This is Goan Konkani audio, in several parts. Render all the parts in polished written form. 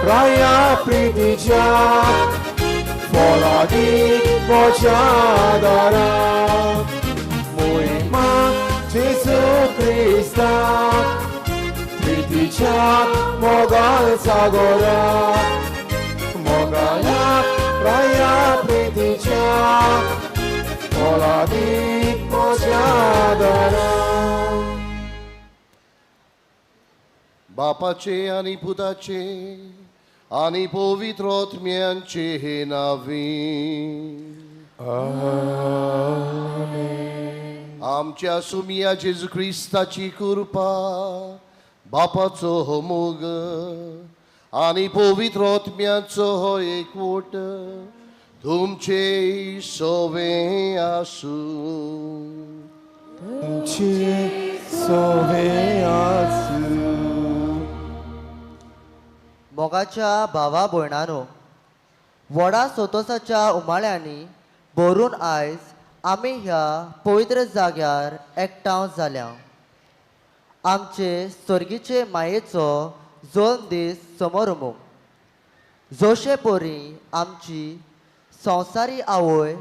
राया प्रितीच्या फळादीक म्हज्या दारा मोहिमा जेजू क्रिस्ता प्रितीच्या मोगाल सागोरा मोगाया राया प्रितीच्या फळादीक म्हज्या दारा. बापाचे आनी पुताचे आनी पवित्र आत्म्यांचे नांवी. आमच्या सुमिया जेजू क्रिस्ताची कृपा, बापाचो हो मोग आनी पवित्र आत्म्याचो हो एकवट तुमचे सवे आसूं. तुमचे सोवे आसूं. मोगाच्या भावा भयणानो, व्हडा सोतोसाच्या उमाळ्यांनी भरून आयज आमी ह्या पवित्र जाग्यार एकठांव जाल्या. आमचे सर्गीचे मायेचो जल्म दीस समोरमूक जोशे परी आमची संवसारी आवय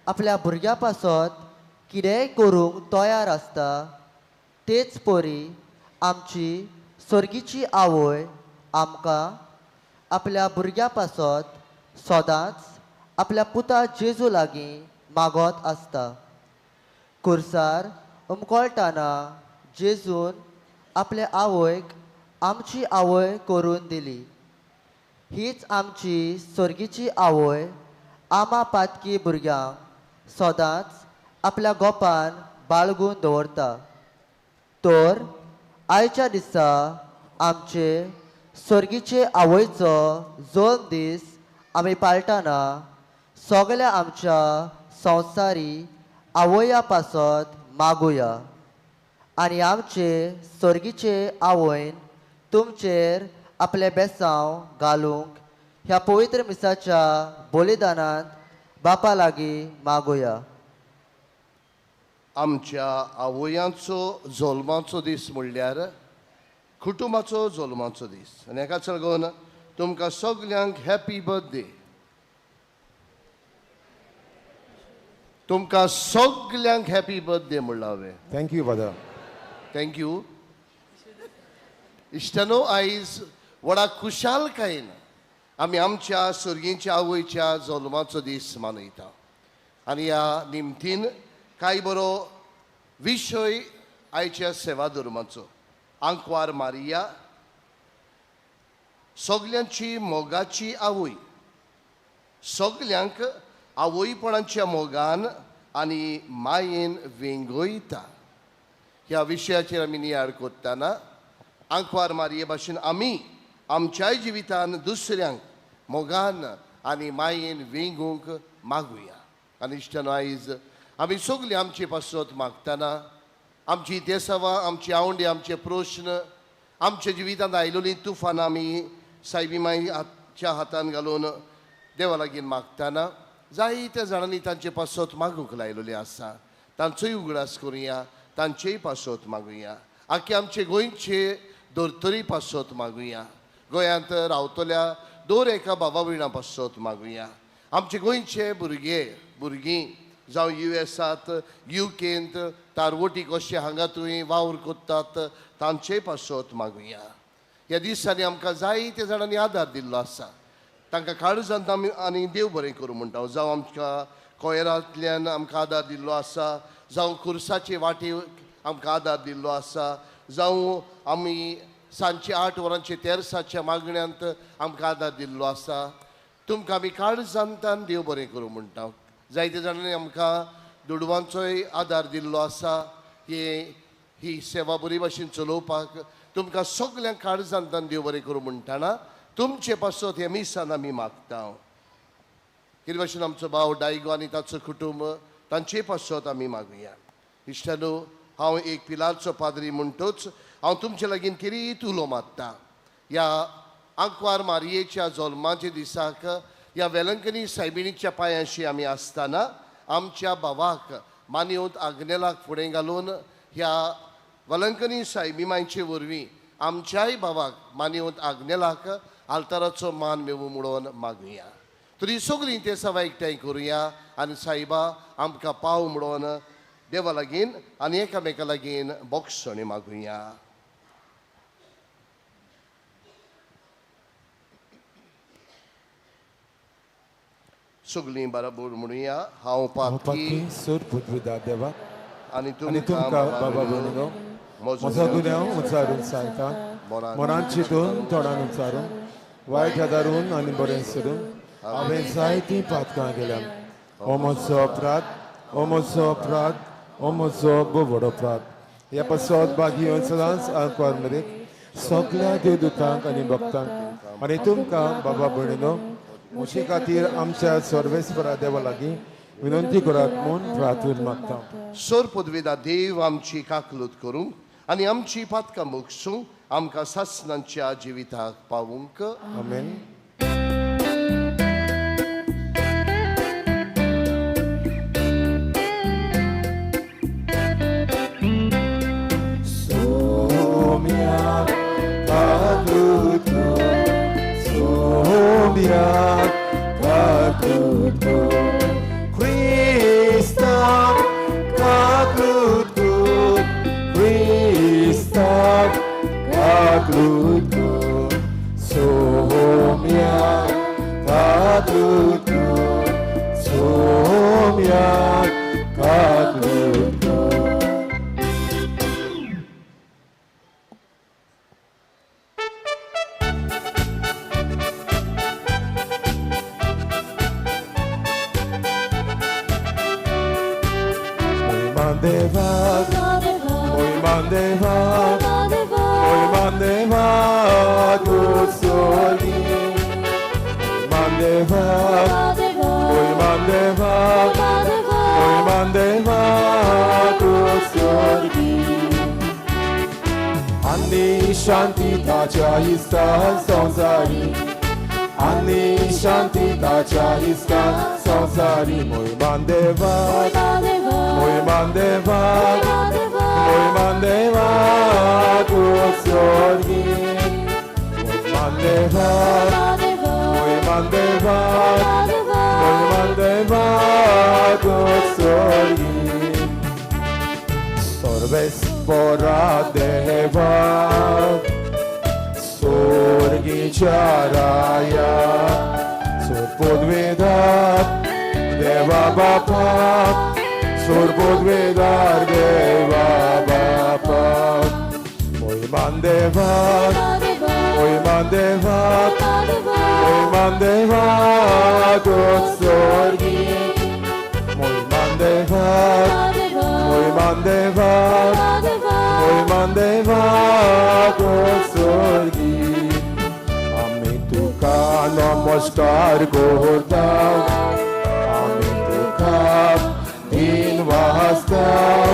आपल्या भुरग्या पासत कितेंय करूंक तयार आसता, तेच परी आमची सर्गीची आवय आमकां आपल्या भुरग्या पासत सदांच आपल्या पुता जेजू लागीं मागत आसता. कुर्सार उमकळटाना जेजून आपले आवयक आमची आवय करून दिली. हीच आमची सर्गीची आवय आमा पातकी भुरग्यांक सदांच आपल्या गोपान बाळगून दवरता. तर आयच्या दिसा आमचे सर्गीचे आवयचो जल्म दीस आमी पाळटाना सगल्या आमच्या संवसारी आवया पासत मागुया आनी आमचे सर्गीचे आवयन तुमचेर आपले बेसांव घालूंक ह्या पवित्र मिसाच्या बलिदानांत बापा लागीं मागुया. आमच्या आवयांचो जल्माचो दीस म्हणल्यार कुटुंबाचो जल्माचो दीस आनी हेकाच लागून तुमकां सगल्यांक हॅपी बर्थडे. तुमकां सगल्यांक हॅपी बर्थडे म्हणलां हांवें. Thank you father. Thank you. इश्टानो, आयज व्हडा खुशालकायेन आमी आमच्या सर्गींच्या आवयच्या जल्माचो दीस मनयता आनी ह्या निमतीन कांय बरो विशय आयच्या सेवा धर्माचो आंकवार मारिया, सगल्यांची मोगाची आवय, सगल्यांक आवयपणाच्या मोगान आनी मायेन वेंगयता. ह्या विशयाचेर आमी नियाळ करतना आंकवार मारये भाशेन आमी आमच्याय जिवितान दुसऱ्यांक मोगान आनी मायेन वेंगूंक मागुया. आनी इश्टानो, आयज आमी सगळीं आमचे पासत मागतना आमची देसावां, आमची आवंडी, आमचे प्रश्न, आमच्या जिवितांत आयलोलीं तुफानां आमी सायबी मायच्या हातान घालून देवा लागीं मागतना जायत्या जाणांनी तांचे पासत मागूंक लायलोलें आसा. तांचोय उगडास करुया, तांचेय पासत मागुया. आख्खे आमचे गोंयचे धर्तरी पासत मागुया. गोंयांत रावतल्या दर एका बाबा भयणा पासत मागुया. आमचे गोंयचे भुरगे भुरगीं जावं युएसांत, युकेंत, तारवटी कशे हांगा थंय वावर करतात तांचेय पासत मागुया. ह्या दिसांनी आमकां जायत्या जाणांनी आदार दिल्लो आसा. तांकां काळजांत आमी आनी देव बरें करूं म्हणटा. जावं आमकां कोयरांतल्यान आमकां आदार दिल्लो आसा, जावं खुर्साचे वाटेर आमकां आदार दिल्लो आसा, जावं आमी सांजचे 8 वरांचे तेरसाच्या मागण्यांत आमकां आदार दिल्लो आसा. तुमकां आमी काळजांतान देव बरें करूं म्हणटा. जायत्या जाणांनी आमकां दुडवांचोय आदार दिल्लो आसा. ही सेवा बरी भाशेन चलोवपाक तुमकां सगल्यांक काळजांतान देव बरें करूं म्हणटाना तुमचे पासत हे मिसान आमी मागता. कितें भाशेन आमचो भाव डायगो आनी ताचो कुटुंब तांचे पासत आमी मागुया. इश्टानो, हांव एक पिलारचो पाद्री म्हणटूच हांव तुमचे लागीं किरीत उलो मारता. ह्या आंकवार मारयेच्या जल्माच्या दिसाक ह्या वेलंकनी सायबिणीच्या पांयांशी आमी आसतना आमच्या भावाक मानयत आग्नेलाक फुडें घालून ह्या वलंकनी सायबी मांयचे वरवीं आमच्याय भावाक मानयत आग्नेलाक आल्ताराचो मान मेवू म्हणून मागुया. तरी सगळीं ते सवाय एकठांय करुया आनी सायबा आमकां पाव म्हणून देवा लागीं आनी एकामेका लागीं बोगसणी मागुया. सगळीं बराबर म्हणुया, हांव पातकी सूर पुद्विदा देवा आनी आनी तुमकां बाबा भयणीनो म्हजो गुन्यांव उचारून सांगता, मनान चिंतून तोंडान उचारून वायट आदारून आनी बरें सोडून हांवें जायतीं पातकां केल्या. हो म्हजो अपराध, हो म्हजो अपराध, हो म्हजो व्हड अपराध. ह्या पासत बागी सदांच आंकवार मरेक सगल्या देवदूतांक आनी भक्तांक आनी तुमकां बाबा भयणीनो म्हजे खातीर आमच्या सर्वेस्परा देवा लागीं विनंती करात म्हूण प्रार्थना मागता. सोर पदवेदा देव आमची काकलूत करूंक आनी आमची पातकां मोगसूंक आमकां सासणांच्या जिविताक पावूंक. आमेन. सोम्या काकूत, सोम्या काकूत, क्रिस्ता काकूत, क्रिस्ता काकूत, Saumya काकूत, Saumya काकूत. Moimandeva, Moimandeva, Moimandeva, Kutsoli. Moimandeva, Moimandeva, Moimandeva, Kutsoli. Ani Shanti Tacha Istan Sansari. Ani Shanti Tacha Istan Sansari. Moimandeva, Moimandeva, Moimandeva, Kutsoli. Moimandeva, Moimandeva, Moimandeva, Kutsoli. Sarvespora Deva, Sorgicharaya, Surpudvedar Deva Bapa, Surpudvedar Deva Bapa. Moimandeva, Moimandeva, Moimandeva, Kutsorgi. Moimandeva, Moimandeva, Moimandeva, Kutsorgi. আমি তুকা নমস্কার করতাম, আমি তুকা দিন বাস্তাম,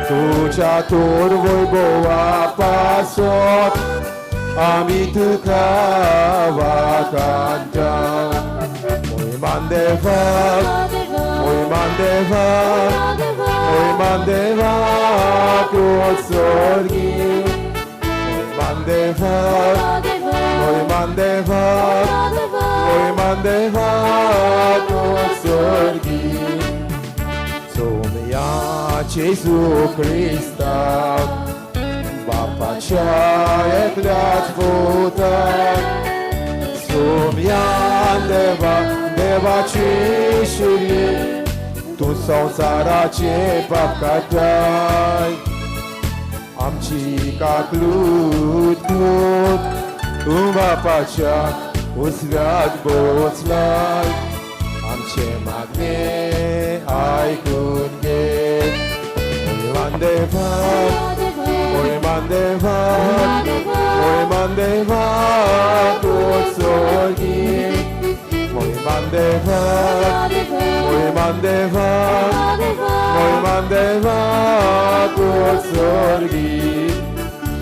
তুজা তোর বৈভবা পাসত, আমি তুকা বাকান্তাম. Moimandeva, Moimandeva, Moimandeva, Kutsorgi. Moimandeva, Moimandeva, Moimandeva, Kutsorgi. Somya Jesu Krista, Bapacha eklat vuta. Somya Deva, Deva Chishuri, Tu संसाराचे पाप काडटाय, आमची काकलूत कूत, तूं बापाच्या उजव्याक बसलाय, आमचे मागणे आयकून घे. मोयमान देवा, मोयमान देवा, मोयमान देवा, तूं सोगी. मोयमान देवा, मोयमान देवा, मोयमान देवा, तूं सोगी.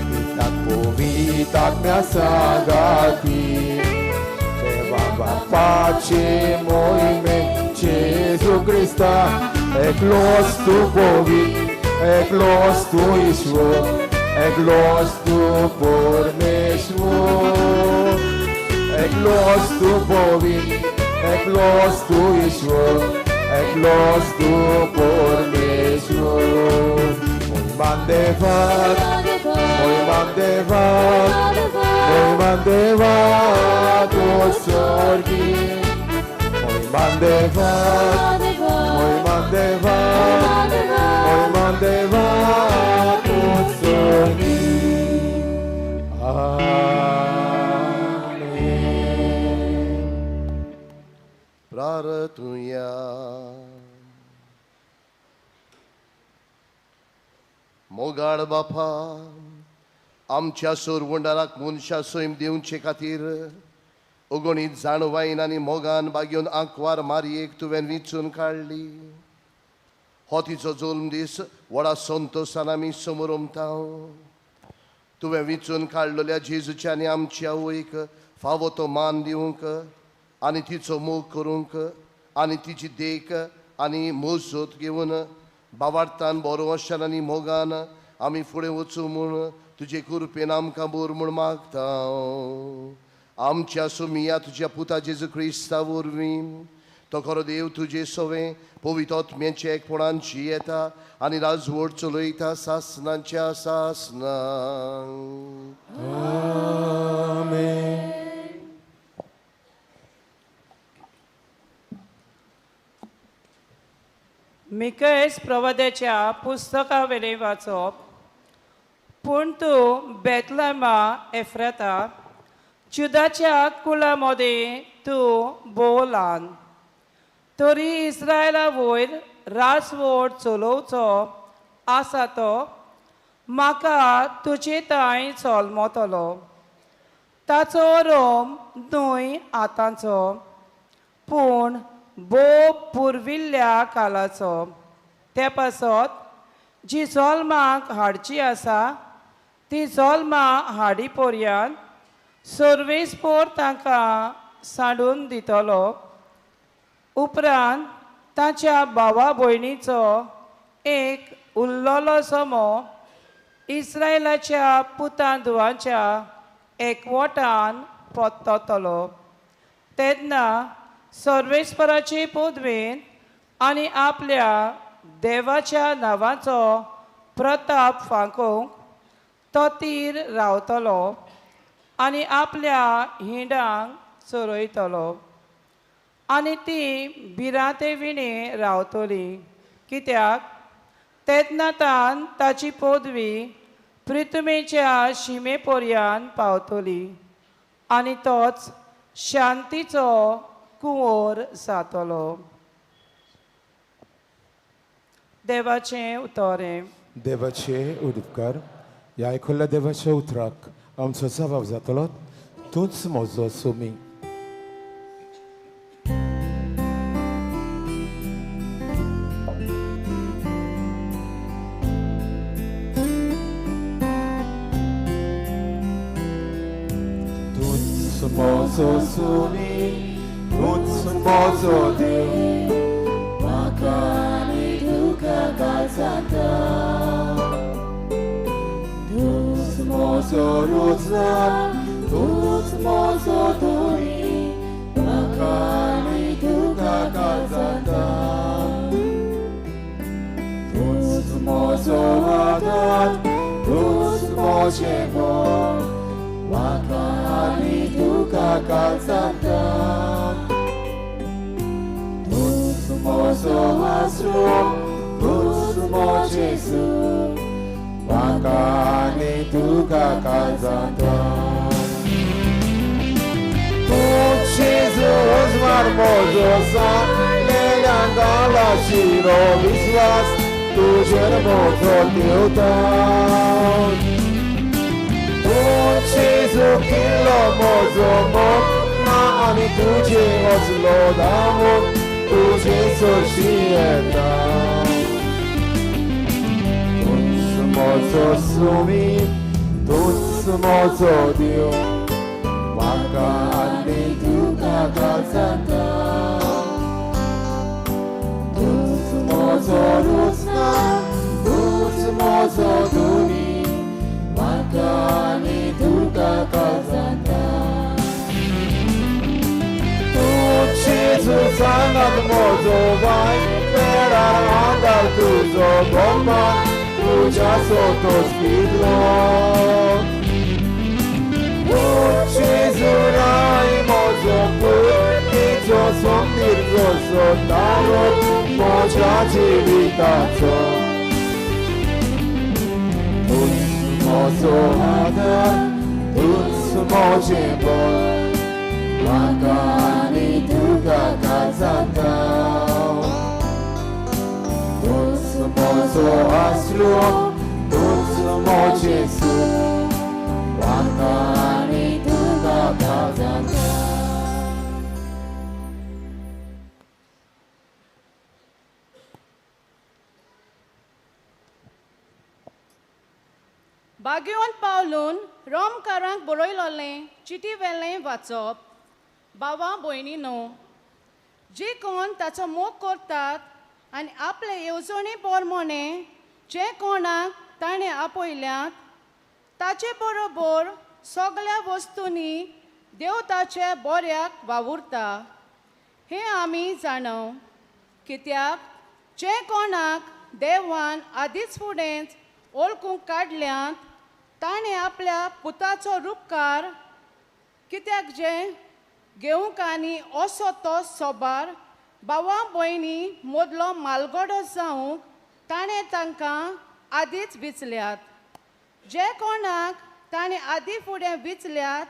Pitak povitak mea sagati, Deva Bapace moime Jesu Krista, eklos tu povit, eklos tu Ishvor, eklos tu Parmeshwar. एकलोच तूं पवित्र, एकलोच तूं ईश्वर, एकलोच तूं परमेश्वर. मोहिमान देवाक, मोहिमान देवाक, मोहिमान देवाक उत्सर्गी. मोहिमान देवाक, मोहिमान देवाक, मोहिमान देवाक उत्सर्गी. आमेन. प्रार्थुया. मोगाळ बापा, आमच्या सोरवंडाराक मनशा सैम दिवचे खातीर अगणीत जाणवायन आनी मोगान बागेवन आंकवार मारयेक तुवें विंचून काडली. हो तिचो जल्म दीस व्हडा संतोशान आमी समरमता. तुवें विंचून काडलेल्या जेजूच्या आनी आमच्या आवयक फावो तो मान दिवंक आनी तिचो मोग करूंक आनी तिची देख आनी मोजोत घेवन बावार्थान बरो आशान आनी मोगान आमी फुडें वचूं म्हूण तुजे कृपेन आमकां बोर म्हूण मागता. आमच्या सुमिया तुज्या पुता जेजू क्रिस्ता वरवीं, तो खरो देव तुजे सवें पवित्र आत्म्याच्या एकपणान जियेता आनी राजवट चलयता सासनाच्या सासनां. आमेन. मिकैस प्रवाद्याच्या पुस्तकावेलें वाचप. पूण तूं बेतलमा एफ्राता, जुदाच्या कुळा मदें तूं भोव ल्हान, तरी इस्रायला वयर राजवट चलोवचो आसा तो म्हाका तुजे तांय चलमतलो. ताचो रोम न्हय आतांचो, पूण भोव पुर्विल्ल्या कालाचो. ते पासत जी जल्माक हाडची आसा ती जल्मा हाडी पर्यंत सर्वेस्पोर तांकां सांडून दितलो. उपरांत ताच्या भावा भयणीचो एक उरलेलो जमो इस्रायलाच्या पुतां धुवांच्या एकवटान परततलो. तेन्ना सर्वेस्पराचे पदवेन आनी आपल्या देवाच्या नांवाचो प्रताप फांकोवंक तो तीर रावतलो आनी आपल्या हिंडांक चरयतलो आनी ती भिरांते विणें रावतली. कित्याक तेन्ना तान ताची पदवी पृथ्वीच्या शिमे पर्यंत पावतली आनी तोच शांतीचो कुंवर जातलो. देवाचें उतरें. देवाचे उपकार. ह्या आयकुल्ल्या देवाच्या उतराक आमचो जबाब जातलो, तूंच म्हजो सुमी. तूंच म्हजो सुमी, तूंच म्हजो देव, म्हाका आनी तुका काळजांत. तूंच म्हजो रोजगार, तूंच म्हजो धनी, म्हाका आनी तुका काळजांत. तूंच म्हजो आदार, तूंच म्हजें बळ, म्हाका आनी तुका काळजांत. तूंच म्हजो आसरो, तूंच म्हजें सूख, म्हाका आनी तुका काळजांत. तूंच जेजू म्हजो सांगलेल्यान घालाशिलो विस्वास तुजेर म्हजो देवता. तूंच जेजू किल्लो म्हजो मोग ना आनी तुजे वचलो दामून तुजे सरशी येता. तूंच म्हजो सुमी, तूंच म्हजो देव, म्हाका आनी तुका काळजांत. तूंच म्हजो रोजगार, तूंच म्हजो धनी, म्हाका आनी तुका काळजांत. म्हजो वायट वेळार आदार तुजो भोवमान तुज्या सोतोच कितलो जेजुराय म्हजो पूत तिचो सोमनीर जसो तारो म्हज्या जिविताचो तूंच म्हजो आदार तूंच म्हजें बळ म्हाका आनी तुका काजाता तूंच म्हजो आसरो तूंच म्हजें सूख म्हाका आनी तुका काजाता. बागेवन पावलून रोमकारांक बरयलोलें चिटी वेलें वाचप. बाबा भयणी न्हू, जे कोण ताचो मोग करतात आनी आपले येवजणे प्रमाणे जे कोणाक ताणें आपयल्यात ताचे बरोबर सगळ्या वस्तूंनी देव ताचे बऱ्याक वावुरता हें आमी जाणव. कित्याक जे कोणाक देवान आदींच फुडेंच वळखूंक काडल्यात ताणें आपल्या पुताचो रुपकार कित्याक जे घेवंक आनी असो तो सोबार भावा भयणी मदलो मालगडो जावंक ताणें तांकां आदींच विचल्यात. जे कोणाक ताणें आदीं फुडें विचल्यात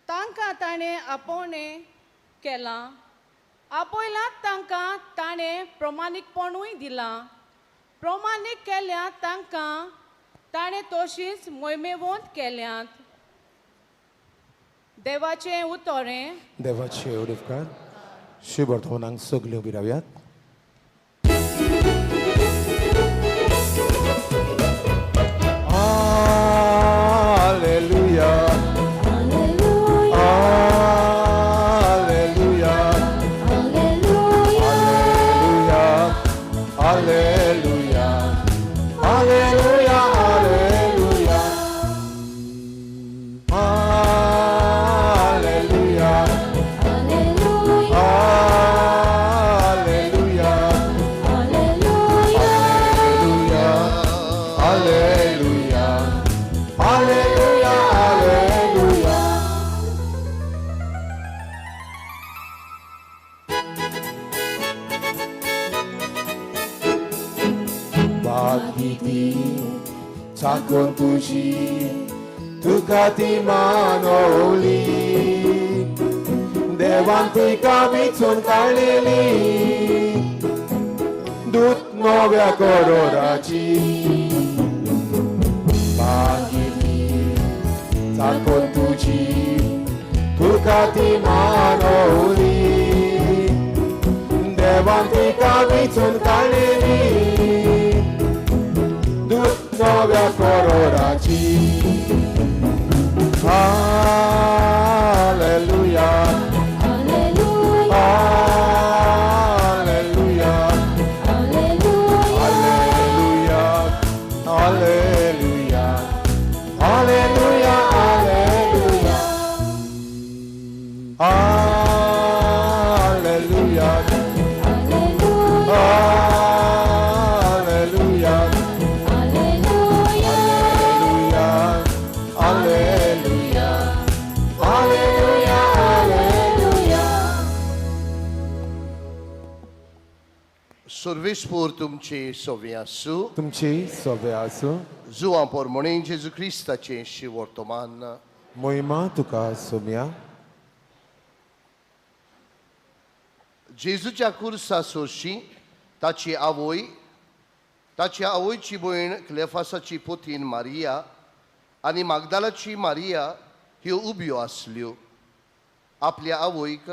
तांकां ताणें आपोवणें केलां, आपयलात तांकां ताणें प्रमाणीकपणूय दिलां, प्रमाणीक केल्यात तांकां ताणें तशीच मोहिमेवंत केल्यात. देवाचें उतरें. देवाचे उपकार. श्री वर्तमानाक सगल्यो उबी रावयात. Hallelujah, hallelujah, hallelujah, hallelujah, hallelujah, hallelujah, hallelujah, hallelujah, hallelujah, hallelujah. बाकी चाकोन तुजी तुका ती मानवली देवान तिका विचून काडलेली दूत नव्या करोराची. बाकी चाकोन तुजी तुका ती मानवली देवान तिका विचून काडलेली दूत नव्या करोराची. Hallelujah, hallelujah, hallelujah, hallelujah, hallelujah, hallelujah, hallelujah, hallelujah, hallelujah, hallelujah, hallelujah. सर्वेस्पोर तुमचे सवे आसूं. तुमची सवे आसूं. जुवां पोरमोणे जेजू क्रिस्ताचें शिवर्तमान. मोहिमा तुका सोम्या. जेजूच्या कुर्सा सोरशी ताची आवय, ताची आवयची भयण क्लेफासाची पोतीन मारिया आनी मागदालाची मारिया ह्यो उब्यो आसल्यो. आपल्या आवयक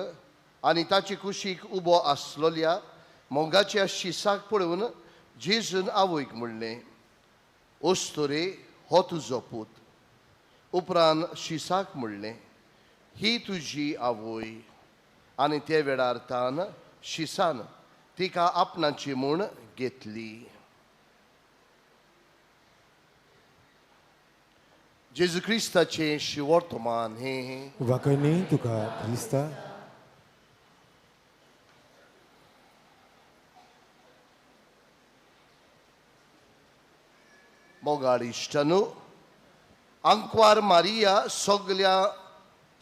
आनी ताचे कुशीक उबो आसलोल्या मोगाच्या शिसाक पळोवन जेजून आवयक म्हणलें, ओस्तोरे हो तुजो पूत. उपरांत शिसाक म्हणलें, ही तुजी आवय. आनी ते वेळार तान शिसान तिका आपणाची म्हूण घेतली. जेजू क्रिस्ताचें शिवर्तमान हें. वाकयनी तुका क्रिस्ता. मोगाळ इश्टानू, आंकवार मारिया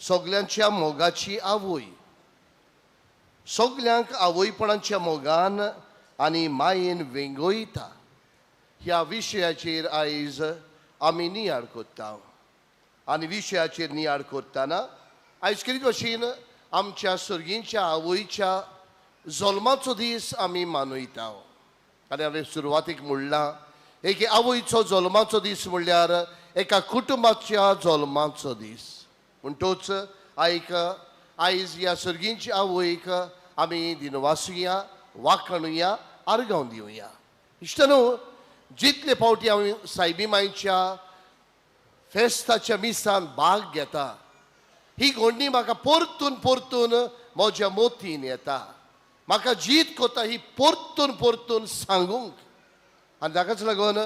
सगल्यांच्या मोगाची आवय, सगल्यांक आवयपणाच्या मोगान आनी मायेन वेंगयता. ह्या विशयाचेर आयज आमी नियाळ करता आनी विशयाचेर नियाळ करतना आयज कितें भशेन आमच्या सर्गींच्या आवयच्या जल्माचो दीस आमी मनयता. आनी हांवें सुरवातीक म्हणलां, एके आवयचो जल्माचो दीस म्हणल्यार एका कुटुंबाच्या जल्माचो दीस. म्हणटूच आयक आयज ह्या सर्गींच्या आवयक आमी दिनवासुया, वाखणुया, आर्गांव दिवया. इश्टानू, जितले फावटी हांव सायबी मायच्या फेस्ताच्या मिसान भाग घेता, ही गोंडी म्हाका परतून परतून म्हज्या मोतीन येता. म्हाका जीत कोता ही परतून परतून सांगूंक. आनी ताकाच लागून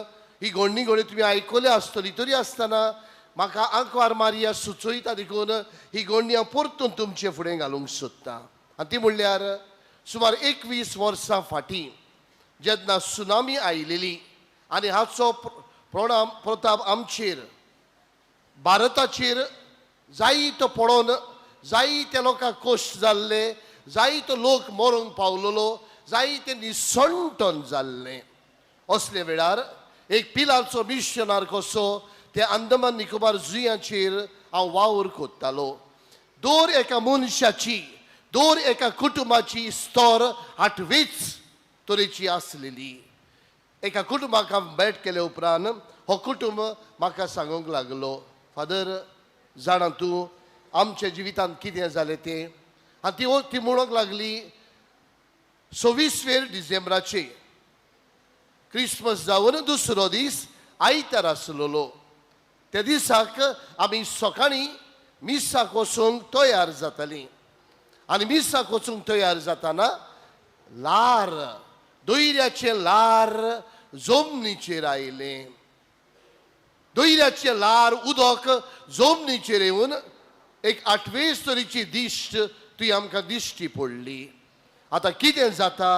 ही गोंडी घोडी तुमी आयकल्या आसतली, तरी आसतना म्हाका आंकवार मारिया सुचयता, देखून ही गोंडी हांव परतून तुमचे फुडें घालूंक सोदतां. आनी ती म्हणल्यार सुमार 21 वर्सां फाटीं जेन्ना सुनामी आयलेली आनी हाचो प्रताप आमचेर भारताचेर जायतो पडोन जायते लोकांक कश्ट जाल्ले, जायतो लोक मरूंक पावलेलो, जायते निसणटन जाल्लें. असले वेळार एक पिलाचो मिशनार कसो ते अंदमान निकोबार जुंयाचेर हांव वावर कोत्तालो. दर एका मनशाची, दर एका कुटुंबाची स्तर आठवीच तरेची आसलेली. एका कुटुंबाक हांव भेट केले उपरांत हो कुटुंब म्हाका सांगूंक लागलो, फादर जाणा तूं आमच्या जिवितांत कितें जालें तें. आनी ती म्हणूंक लागली, 26 डिसेंबराचे क्रिसमस जावन दुसरो दीस आयतार आसलेलो. त्या दिसाक आमी सकाळीं मिसाक वचूंक तयार जातालीं आनी मिसाक वचूंक तयार जाताना लार, दोयऱ्याचें लार जमनीचेर आयलें. दोयऱ्याचें लार उदक जमनीचेर येवन एक आठवेच तरेची दिश्ट तुवें आमकां दिश्टी पडली. आतां कितें जाता,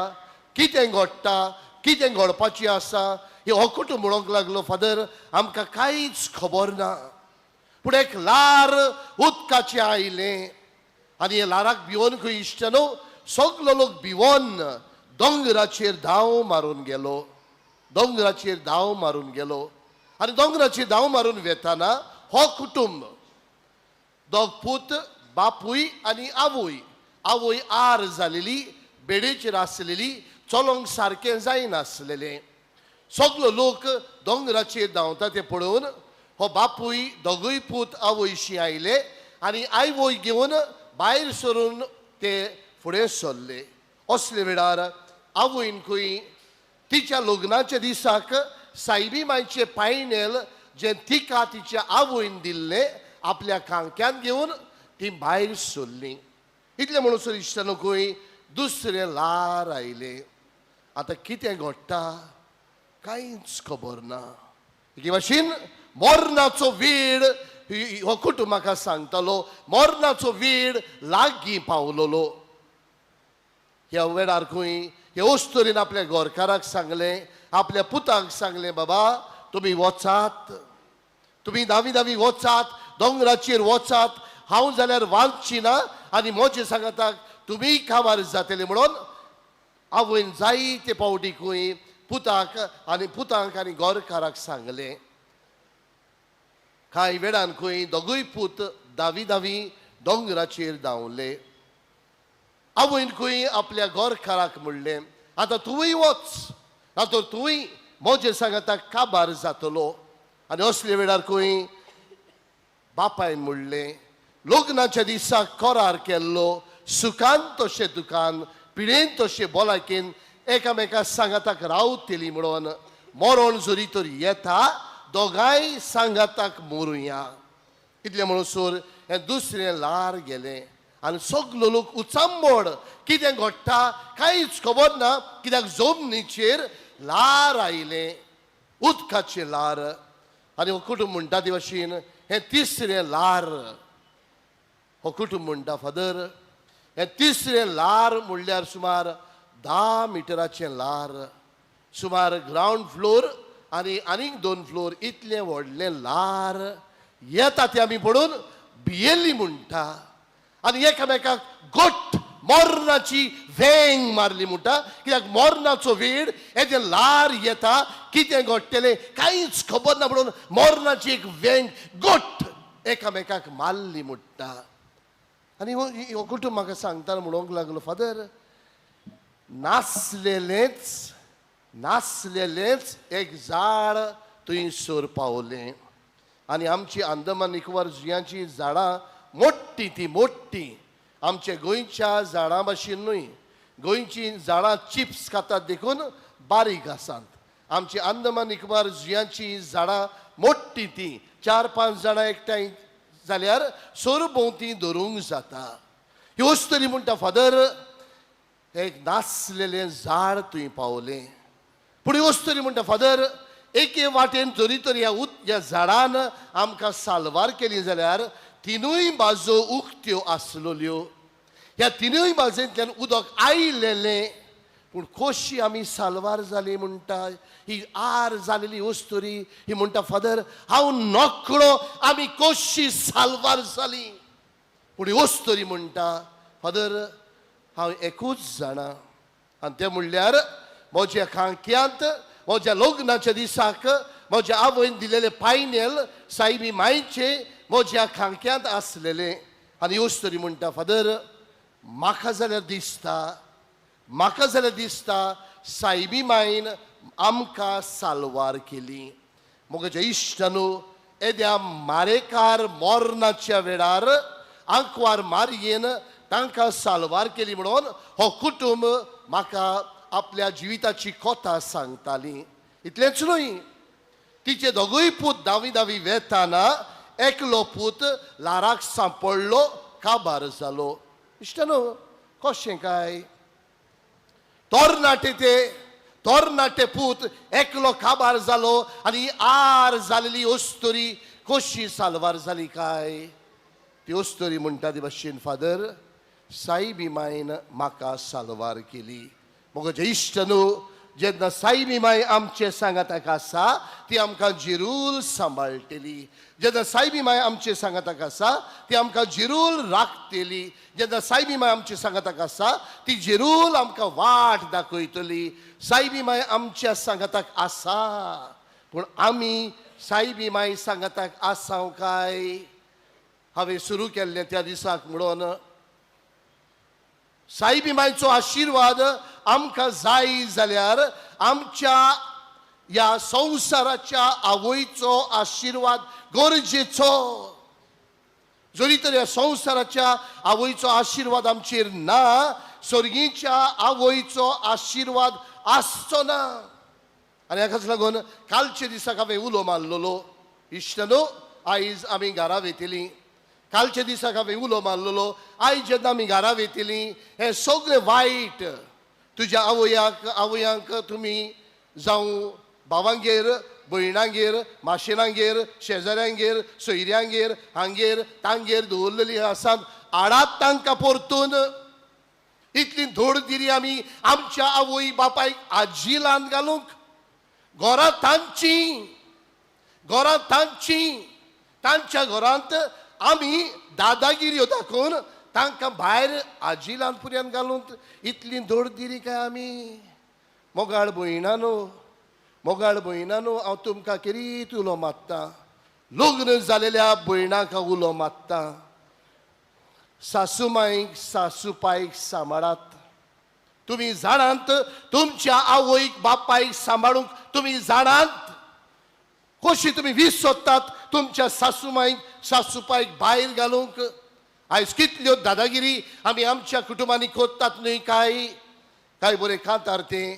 कितें घडटा, कितें घडपाचें आसा हें हो कुटुंब म्हणूंक लागलो, फादर आमकां कांयच खबर ना. पूण एक लार उदकाचें आयलें आनी हे लाराक भिवन खंय इश्ट न्हू सगलो लोक भिवन दोंगराचेर धांव मारून गेलो, दोंगराचेर धांव मारून गेलो. आनी दोंगराचेर धांव मारून वेताना हो कुटुंब, दोग पूत, बापूय आनी आवय, आवय आर जालेली, बेडेचेर आसलेली, चलोंक सारकें जायनासलेलें. सगलो लोक दोंगराचेर धांवता ते पळोवन हो बापूय, दोगूय पूत आवयशी आयले आनी आवय घेवन भायर सरून ते फुडें सरले. असले वेळार आवयन खंय तिच्या लग्नाच्या दिसाक सायबी मायचें पायनेल जें तिका तिच्या आवयन दिल्लें आपल्या खांक्यांत घेवन ती भायर सरली. इतलें म्हणसर इश्टानो खंय दुसरें लार आयलें. आतां कितें घडटा कांयच खबर ना. एके भाशेन मरणाचो वेळ हो कुटुंब म्हाका सांगतालो, मरणाचो वेळ लागीं पावलोलो. ह्या वेळार खंय हे अस्तुरीन आपल्या घरकाराक सांगलें, आपल्या पुताक सांगलें, बाबा तुमी वचात, तुमी धावी धावी वचात, दोंगराचेर वचात, हांव जाल्यार वाचची ना आनी म्हजे सांगाताक तुमी काबार जातले. म्हणून आवयन जायते फावटी खंय पुताक आनी पुतांक आनी घरकाराक सांगलें. कांय वेळान खंय दोगूय पूत धावी धावी दोंगराचेर धांवले. आवयन खंय आपल्या घरकाराक म्हणलें, आतां तुवूय वच, आतां तुवूय म्हजे सांगाताक काबार जातलो. आनी असले वेळार खंय बापायन म्हणलें, लग्नाच्या दिसाक करार केल्लो, सुखान तशें दुकान, पिडेन तशें भलायकेन एकामेका सांगाताक रावतली म्हणून मरण जरी तर येता दोगांय सांगाताक मरुया. इतलें म्हणसर हें दुसरें लार गेलें आनी सगलो लोक उचांबळ, कितें घडटा कांयच खबर ना, कित्याक जमनीचेर लार आयलें, उदकाचें लार. आनी हो कुटुंब म्हणटा ते भाशेन हें तिसरें लार. हो कुटुंब म्हणटा, फादर हें तिसरें लार म्हणल्यार सुमार 10 मिटराचें लार, सुमार ग्रावंड फ्लोर आनी आनीक 2 फ्लोर इतलें व्हडलें ल्हार येता तें आमी पडून भियेल्ली म्हणटा. आनी एकामेकाक गोट मोरनाची वेंग मारली म्हणटा, कित्याक मोरनाचो वेळ येदें ल्हार येता, कितें घडटलें कांयच खबर ना म्हणून मोरनाची एक वेंग गोट एकामेकाक मारली म्हणटा. आनी हो कुटुंब म्हाका सांगतना म्हणूंक लागलो, फादर नासलेलेंच नासलेलेंच एक झाड थंयसर पावलें. आनी आमची अंदमान निकोबार जुंयाची झाडां मोडटी, ती मोडटी आमच्या गोंयच्या झाडां भाशेन न्हय. गोंयची झाडां चिप्स खातात देखून बारीक आसात. आमची अंदमान निकोबार जुंयाची झाडां मोडटी, ती 4-5 जाणां एकठांय जाल्यार सरभोंवती धरूंक जाता. ही वस्तरी म्हणटा, फादर एक नासलेलें झाड थंय पावलें. पूण ही वस्तरी म्हणटा, फादर एके वाटेन जरी तर ह्या झाडान आमकां साल्वार केली जाल्यार तिनूय बाजो उक्त्यो आसलेल्यो. ह्या तिनूय बाजूंतल्यान उदक आयलेलें, पूण कशी आमी साल्वार जाली म्हणटा. ही आर जालेली वस्तुरी ही म्हणटा, फादर हांव नकळो आमी कशी साल्वार जाली. पूण ही वस्तुरी म्हणटा, फादर हांव एकूच जाणा, आनी तें म्हणल्यार म्हज्या खांक्यांत म्हज्या लग्नाच्या दिसाक म्हज्या आवयन दिलेलें पायनेल सायबी मायचें म्हज्या खांक्यांत आसलेलें. आनी वस्तुरी म्हणटा, फादर म्हाका जाल्यार दिसता, म्हाका जाल्यार दिसता सायबी मायन आमकां साल्वार केली. म्हज्या इश्टानू, येद्या मारेकार मोरनाच्या वेळार आंकवार मारयेन तांकां साल्वार केली म्हणून हो कुटुंब म्हाका आपल्या जिविताची कथा सांगताली. इतलेंच न्हय, तिचे दोगूय पूत दावी दावी वेताना एकलो पूत ल्हाराक सांपडलो, काबार जालो. इश्टानो, कशें काय तरणाटे ते तरणाटे पूत एकलो काबार जालो आनी आर जालेली अस्तुरी कशी साल्वार जाली काय? ती अस्तुरी म्हणटा ती भाशेन, फादर साईबी मायन म्हाका साल्वार केली. म्हज्या इश्ट न्हू, जेन्ना साईबी माय आमचे सांगाताक आसा ती आमकां जिरूल सांबाळटली. जेन्ना साईबी माय आमचे सांगाताक आसा ती आमकां जिरूल राखतली. जेन्ना साईबी माय आमचे सांगाताक आसा ती जिरूल आमकां वाट दाखयतली. साईबी माय आमच्या सांगाताक आसा, पूण आमी साईबी माय सांगाताक आसा काय? हांवें सुरू केल्लें त्या दिसाक म्हणून साईबी मायचो आशिर्वाद आमकां जाय जाल्यार आमच्या ह्या संवसाराच्या आवयचो आशिर्वाद गरजेचो. जरी तर ह्या संवसाराच्या आवयचो आशिर्वाद आमचेर ना, सर्गीच्या आवयचो आशिर्वाद आसचो ना. आनी हाकाच लागून कालच्या दिसाक हांवें उलो मारलेलो, इश्ट न्हू आयज आमी घरा वेतलीं. कालच्या दिसाक हांवें उलो मारलेलो, आयज जेन्ना आमी घरा वेतलीं हें सगळें वायट तुज्या आवयांक आवयांक तुमी जावं भावांगेर, भयणांगेर, माशेनांगेर, शेजाऱ्यांगेर, सोयऱ्यांगेर, हांगेर तांगेर दवरलेली आसात, आडात तांकां परतून. इतली धोड दिली आमी आमच्या आवय बापायक आजिलान घालूंक. घरां तांची, घरां तांची, तांच्या घरांत आमी दादागिरी दाखोवन तांकां भायर आजिलान पुऱ्यान घालूंक इतली धोड दिली काय आमी? मोगाळ भयणानो, मोगाळ भयणानो, हांव तुमकां केरीत उलो मारता, लग्न जालेल्या भयणांक हांव उलो मारता, सासू मायक सासू पायक सांबाळात. तुमी जाणात तुमच्या आवयक बापायक सांबाळूंक तुमी जाणात कशी तुमी वीस सोदतात तुमच्या सासू मायक सासू पायक भायर घालूंक. आयज कितल्यो दादागिरी आमी आमच्या कुटुंबांनी करतात न्हय काय? काय बरें कांतार तें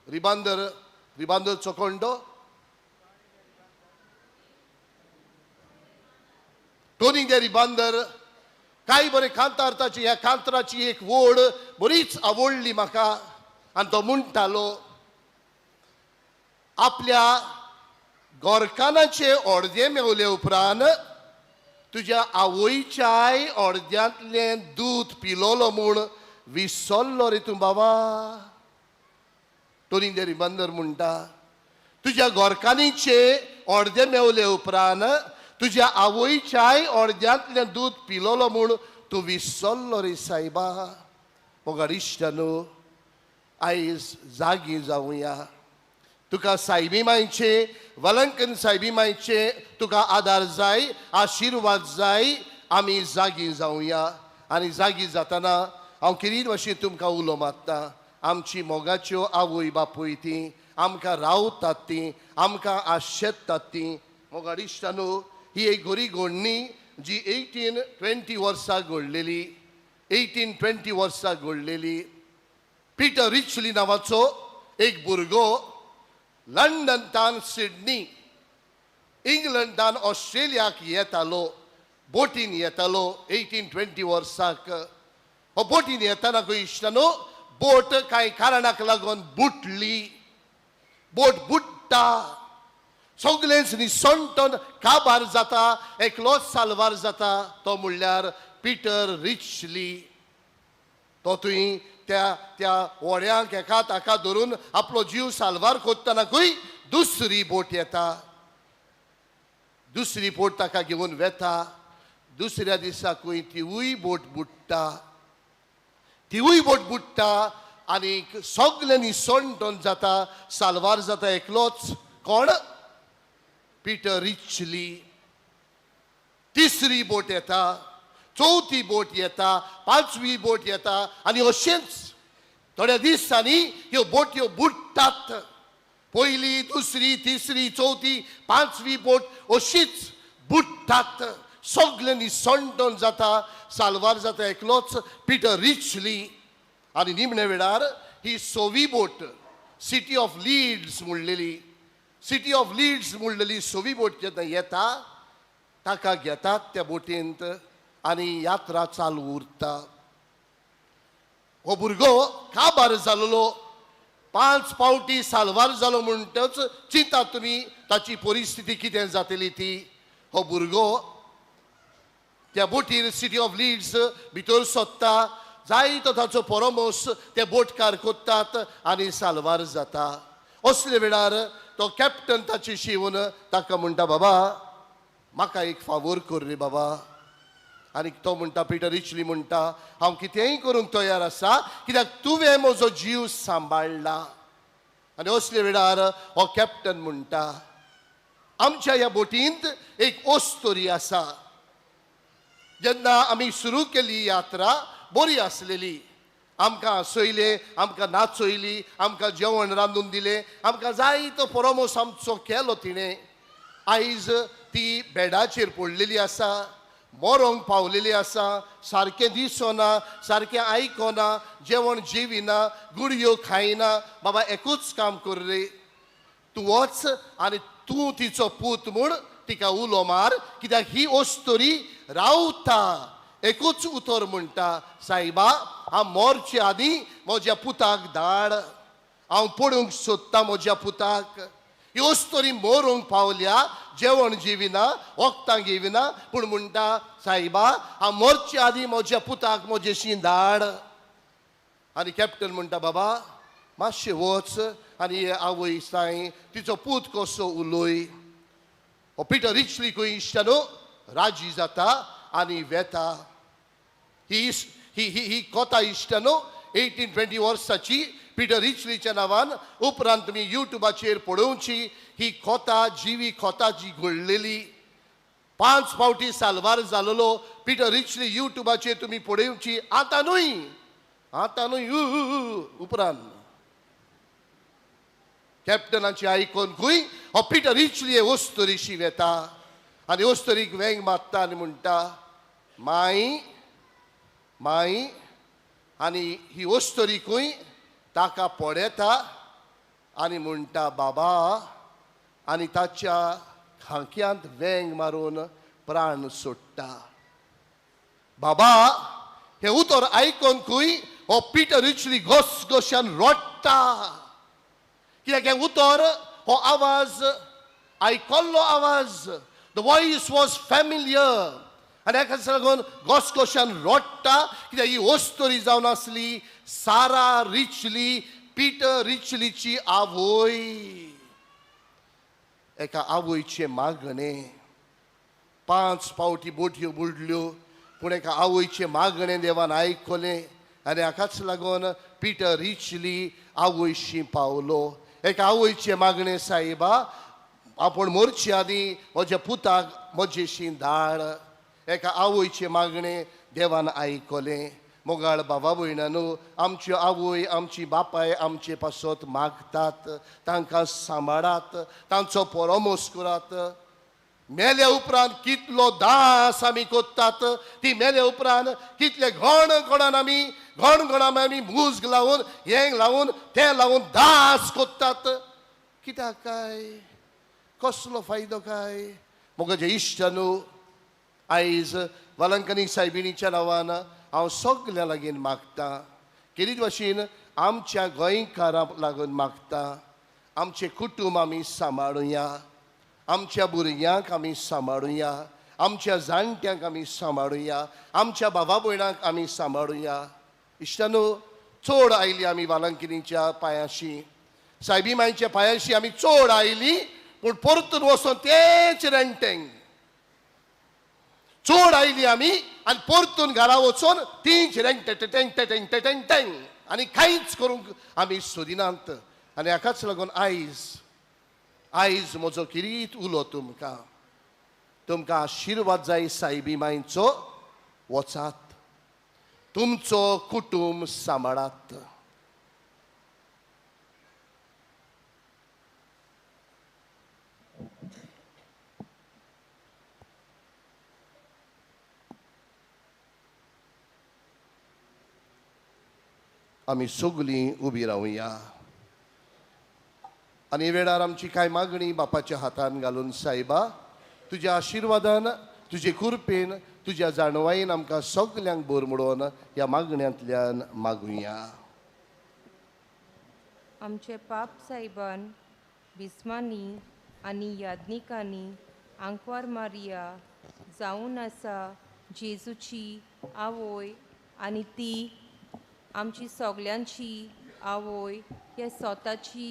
रिबांदर, रिबांदर चोकोंडो, टोनी दे रिबांदर. काय बरें कांतार ताची. ह्या कांताराची एक वोड बरीच आवडली म्हाका. आनी तो म्हणटालो, आपल्या गोरकानाचे अर्दे मेवले उपरांत तुज्या आवयच्याय अर्द्यांतलें दूद पिलोलो म्हूण विसरलो रे तूं बाबा. टोनी दे रिबंदर म्हणटा, तुज्या गोरकानीचे अर्दे मेवले उपरांत तुज्या आवयच्याय अर्द्यांतलें दूद पिलोलो म्हूण तूं विसरलो रे सायबा. मोगाळ इश्टानू, आयज जागी जावया. तुका सायबी मायचे, वलंकन सायबी मायचे तुका आदार जाय, आशिर्वाद जाय. आमी जागी जावया. आनी जागी जातना हांव किरीट भाशेन तुमकां उलो मारता. आमची मोगाच्यो आवय बापूय ती आमकां रावतात, ती आमकां आशेतात ती. मोगाळ इश्टानू, ही एक गोरी घडणी जी 1820 वर्सां घडलेली, 1820 वर्सां घडलेली. पिटर रिचली नांवाचो एक भुरगो लंडनतान सिडनी, इंग्लंडान ऑस्ट्रेलियाक येतालो, बोटीन येतालो 1820 वर्साक. हो बोटीन येताना खंय इश्टानो, बोट कांय कारणाक लागून बुटली. बोट बुडटा, सगळेंच निसणटन काबार जाता, एकलोच साल्वार जाता, तो म्हणल्यार पिटर रिचली. तो थंय त्या त्या व्हड्यांक एका ताका धरून आपलो जीव साल्वार कोत्तना खंय दुसरी बोट येता. दुसरी बोट ताका घेवन वेता. दुसऱ्या दिसाकूय तिवूय बोट बुडटा, तिवूय बोट बुडटा आनी सगळें निसणटन जाता, साल्वार जाता एकलोच. कोण? Peter richly. तिसरी बोट येता, चवथी बोट येता, पांचवी बोट येता आनी अशेंच थोड्या दिसांनी ह्यो बोटयो बुडटात. पयली, दुसरी, तिसरी, चवथी, पांचवी बोट अशीच बुडटात. सगळें निसणटन जाता, साल्वार जाता एकलोच पिटर रिचली. आनी निमणे वेळार ही सवी बोट, सिटी ऑफ लिड्स म्हणलेली, सिटी ऑफ लिड्स म्हणलेली सवी बोट जेन्ना येता, ताका घेतात त्या बोटींत आनी यात्रा चालू उरता. हो भुरगो काबार जाल्लो, 5 पावटी साल्वार जालो म्हणटच चिंता तुमी ताची परिस्थिती कितें जातली ती. हो भुरगो त्या बोटीर सिटी ऑफ लिड्स भितर सोदता, जायतो ताचो परोमोस ते बोटकार कोत्तात आनी साल्वार जाता. असले वेळार तो कॅप्टन ताची शिवून ताका म्हणटा, बाबा म्हाका एक फावोर कर रे बाबा. आनी तो म्हणटा, पिटर रिचली म्हणटा, हांव कितेंय करूंक तयार आसा, कित्याक तुवें म्हजो जीव सांबाळ्ळा. आनी असले वेळार हो कॅप्टन म्हणटा, आमच्या ह्या बोटींत एक ओस्तोरी आसा. जेन्ना आमी सुरू केली यात्रा बरी आसलेली, आमकां हांसयलें, आमकां नाचयली, आमकां जेवण रांदून दिलें, आमकां जायतो परोमोस आमचो केलो तिणें. आयज ती बेडाचेर पडलेली आसा, मरोंक पावलेली आसा, सारकें दिसना, सारकें आयकना, जेवण जेविना, गुडयो खायना. बाबा एकूच काम कर रे, तूं वच आनी तूं तिचो पूत म्हूण तिका उलो मार, कित्याक ही ओस्तोरी रावता. एकूच उतर म्हणटा, सायबा हांव मोरचे आदीं म्हज्या पुताक धाड, हांव पडूंक सोदता म्हज्या पुताक. ही ओस्तोरी मरूंक पावल्या, जेवण जेविना, वखदां घेविना, पूण म्हणटा, सायबा हांव मोरचे आदीं म्हज्या पुताक म्हजेशी धाड. आनी कॅप्टन म्हणटा, बाबा मातशें वच आनी हे आवय साय तिचो पूत कसो उलय. हो पिटर रिचली खंय इश्टानो राजी जाता आनी वेता. ही ही ही ही कोता इश्टानो 1820 वर्साची पिटर रिचलीच्या नांवान. उपरांत तुमी युट्यूबाचेर पळोवची ही कोता, जिवी कोता जी घडलेली. 5 पावटी साल्वार जालेलो पिटर रिचली युट्यूबाचेर तुमी पळोवची. आतां न्हय, आतां न्हय, उपरांत कॅप्टनाची आयकोन खंय हो पिटर रिचली ओस्तोरीशी वेता आनी ओस्तोरीक वेंग मारता आनी म्हणटा, माई माई. आनी ही ओस्तोरी खंय ताका पळयता आनी म्हणटा, बाबा. आनी ताच्या खांक्यांत वेंग मारून प्राण सोडटा. बाबा हें उतर आयकोन खंय हो पिटर रिचली घसघश्यान रडटा, कित्याक हें उतर, हो आवाज आयकल्लो आवाज, the voice was familiar. आनी हेका लागून घसघश्यान रडटा, कित्याक ही ओस्तोरी जावन आसली सारा रिचली, पीटर रिचलीची आवय. एका आवयचें मागणें, 5 फावटी बोटयो बुडल्यो, पूण एका आवयचें मागणें देवान आयकलें आनी हाकाच लागून पीटर रिचली आवयशी पावलो. एका आवयचें मागणें, सायबा आपूण मोरचे आदीं म्हज्या पुताक म्हजेशी धाड. एका आवयचें मागणें देवान आयकलें. मोगाळ बाबा भयणांनो, आमच्यो आवय आमची बापाय आमचे पासत मागतात, तांकां सांबाळात, तांचो परामर्श करात. मेल्या उपरांत कितलो दास आमी कोत्तात, ती मेल्या उपरांत कितले घण घणान आमी घण घणान आमी मुज्ग लावन हें लावन तें लावन दास कोत्तात. कित्याक काय, कसलो फायदो काय? म्हजे इश्ट न्हू, आयज वालंकनी सायबिणीच्या नांवान हांव सगल्या लागीं मागतां, केरीत भाशेन आमच्या गोंयकारांक लागून मागता, आमचें कुटूंब आमी सांबाळुया, आमच्या भुरग्यांक आमी सांबाळुया, आमच्या जाणट्यांक आमी सांबाळुया, आमच्या बाबा भयणांक आमी सांबाळुया. इश्टानो, चड आयली आमी वालंकिनीच्या पांयाशी, सायबी मांयच्या पांयाशी आमी चड आयली, पूण परतून वचोन तेच रेंटेंग. चड आयली आमी आनी परतून घरा वचोन तीच रेंटे टेंग टेंग टेंग टेंग आनी कांयच करूंक आमी सोदिनात. आनी हाकाच लागून आयज आयज म्हजो किरीत उलो तुमकां, तुमकां आशिर्वाद जाय सायबी मांयचो. वचात, तुमचो कुटूंब सांबाळात. आमी सगलीं उबी रावया आनी वेळार आमची कांय मागणी बापाच्या हातान घालून, सायबा तुज्या आशिर्वादान, तुजे कृपेन, तुज्या जाणवायेन आमकां सगल्यांक बोर म्हणून ह्या मागण्यांतल्यान मागुया. आमचे पाप सायबान बिस्मानी आनी याज्ञिकांनी आंकवार मारिया जावन आसा जेजूची आवय आनी ती आमची सगल्यांची आवय हे स्वताची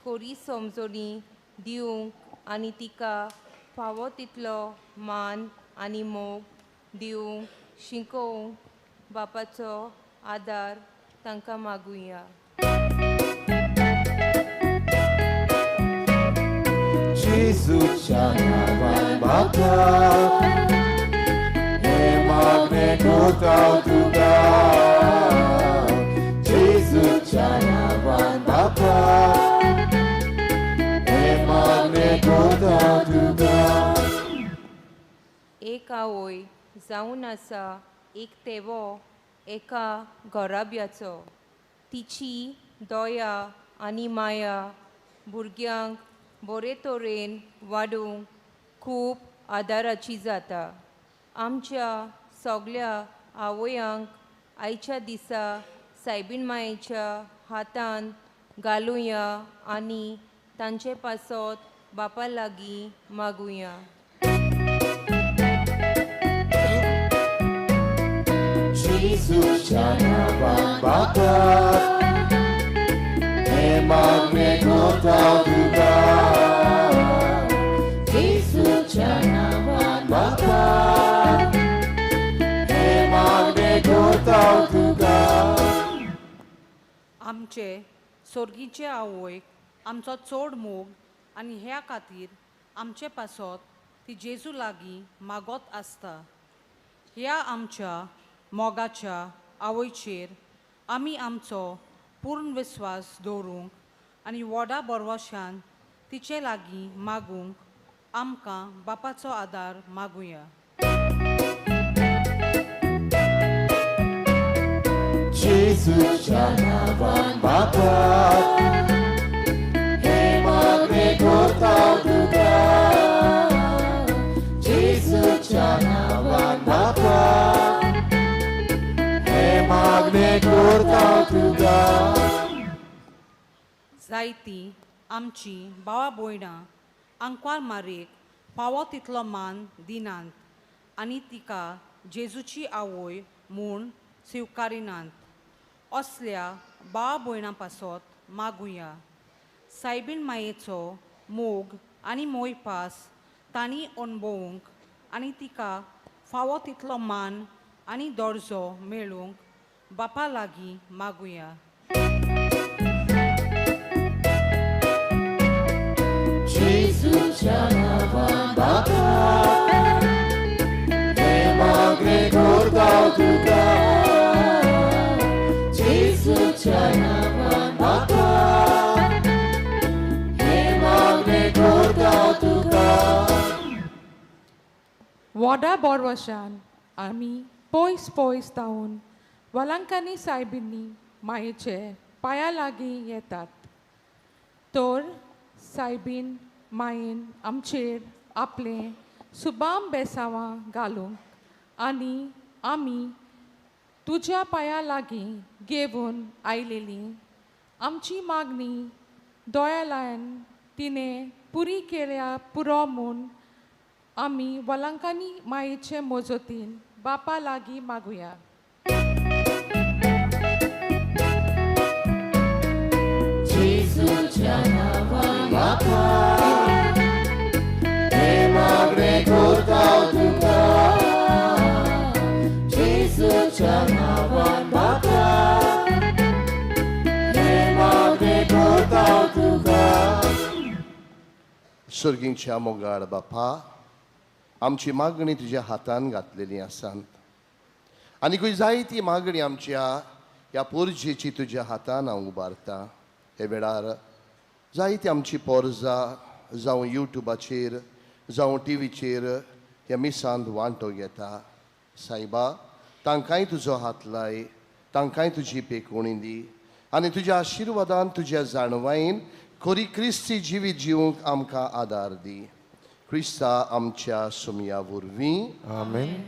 कोरी समजणी दिवंक आनी तिका फावो तितलो मान आनी मोग दिवंक शिकोवंक बापाचो आदार तांकां मागुया. जेजूच्या नांवान बापा हें मागणें करता तुका, जेजूच्या नांवान बापा हें मागणें करता तुका. एक आवय जावन आसा एक तेवो एका घराब्याचो, तिची दया आनी माया भुरग्यांक बरे तरेन वाडूंक खूब आदाराची जाता. आमच्या सगल्या आवयांक आयच्या दिसा सायबीण मायेच्या हातान घालुया आनी तांचे पासत बापा लागीं मागुया. जेजूच्या नांवान बापा हें मागणें करता तुका, जेजूच्या नांवान बापा हें मागणें करता तुका. आमचे सोर्गीचे आवयक आमचो चड मोग आनी ह्या खातीर आमचे पासत ती जेजू लागीं मागत आसता. ह्या आमच्या मोगाच्या आवयचेर आमी आमचो पूर्ण विस्वास दवरूंक आनी व्हडा बरवशान तिचे लागीं मागूंक आमकां बापाचो आदार मागुया. जेजूच्या नांवान बापा हें मागणें करता तुका, जेजूच्या नांवान बापा हें मागणें करता तुका. जायती आमची भावा भयणां आंकवार मारयेक फावो तितलो मान दिनात आनी तिका जेजूची आवय म्हूण स्विकारिनात. असल्या भावा भयणां पासत मागुया. सायबीण मायेचो मोग आनी मोयपास तांणी अणभवूंक आनी तिका फावो तितलो मान आनी दर्जो मेळूंक बापा लागीं मागुया. जेजूच्या नांवान बापा हें मागणें करता तुका, जेजूच्या नांवान बापा हें मागणें करता तुका. वॉडा बोरवशान आमी पयस पयस धांवून वलांकांनी सायबिनी मायेचे पांया लागीं येतात, तर सायबीन मायेन आमचेर आपलें सुबाम बेसांवां घालूंक आनी आमी तुज्या पांया लागीं घेवन आयलेली आमची मागणी दोळ्या लायन तिणें पुरी केल्या पुरो म्हूण आमी वलांकांनी मायेचे मजतीन बापा लागीं मागुया. जेजूच्या नांवान बापा हें मागणें करता तुका, जेजूच्या नांवान बापा हें मागणें करता तुका. सर्गींच्या मोगाळ बापा, आमची मागणी तुज्या हातान घातलेली आसात आनीकूय जायती मागणी आमच्या ह्या पोरजेची तुज्या हातान हांव उबारता. हे वेळार जायती आमची पोरजा जावं युट्यूबाचेर जावं टिवीचेर ह्या मिसांत वांटो घेता. सायबा, तांकांय तुजो हात लाय, तांकांय तुजी पेकोवणी दी आनी तुज्या आशिर्वादान तुज्या जाणवायेन खरी क्रिस्ती जिवीत जिवंक आमकां आदार दी. क्रिस्ता आमच्या सुमया वरवीं. आमेन.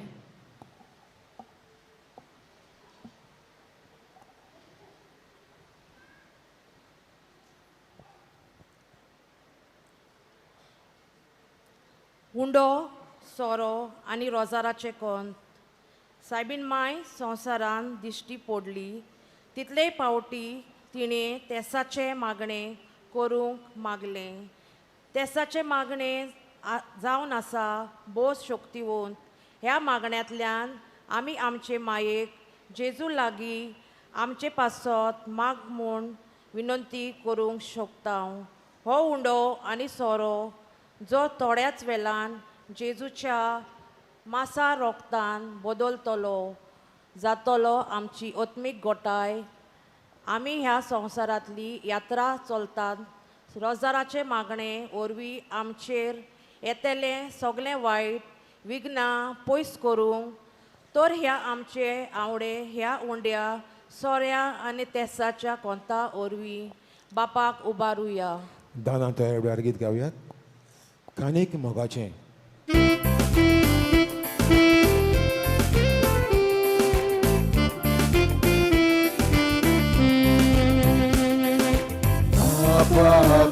उंडो, सोरो आनी रोजाराचें कोंत. सायबीन माय संवसारान दिश्टी पडली तितले पावटी तिणें तेसाचें मागणें करूंक मागलें. तेसाचें मागणें जावन आसा भोव शक्तिवंत. ह्या मागण्यांतल्यान आमी आमचे मायेक जेजू लागीं आमचे पासत माग म्हूण विनंती करूंक शकता. हो उंडो आनी सोरो जो थोड्याच वेळान जेजूच्या मासा रोगतान बदलतलो जातलो आमची आत्मीक गोटाय. आमी ह्या संवसारांतली यात्रा चलतात रोजाराचें मागणें वरवीं आमचेर येतलें सगळें वायट विघ्नां पयस करूंक तर ह्या आमचे आवडे ह्या उंड्या सोऱ्या आनी तेसाच्या कोंता वरवीं बापाक उबारुया. दाना तयार वेळार गीत गावयात कानीक मोगाचें.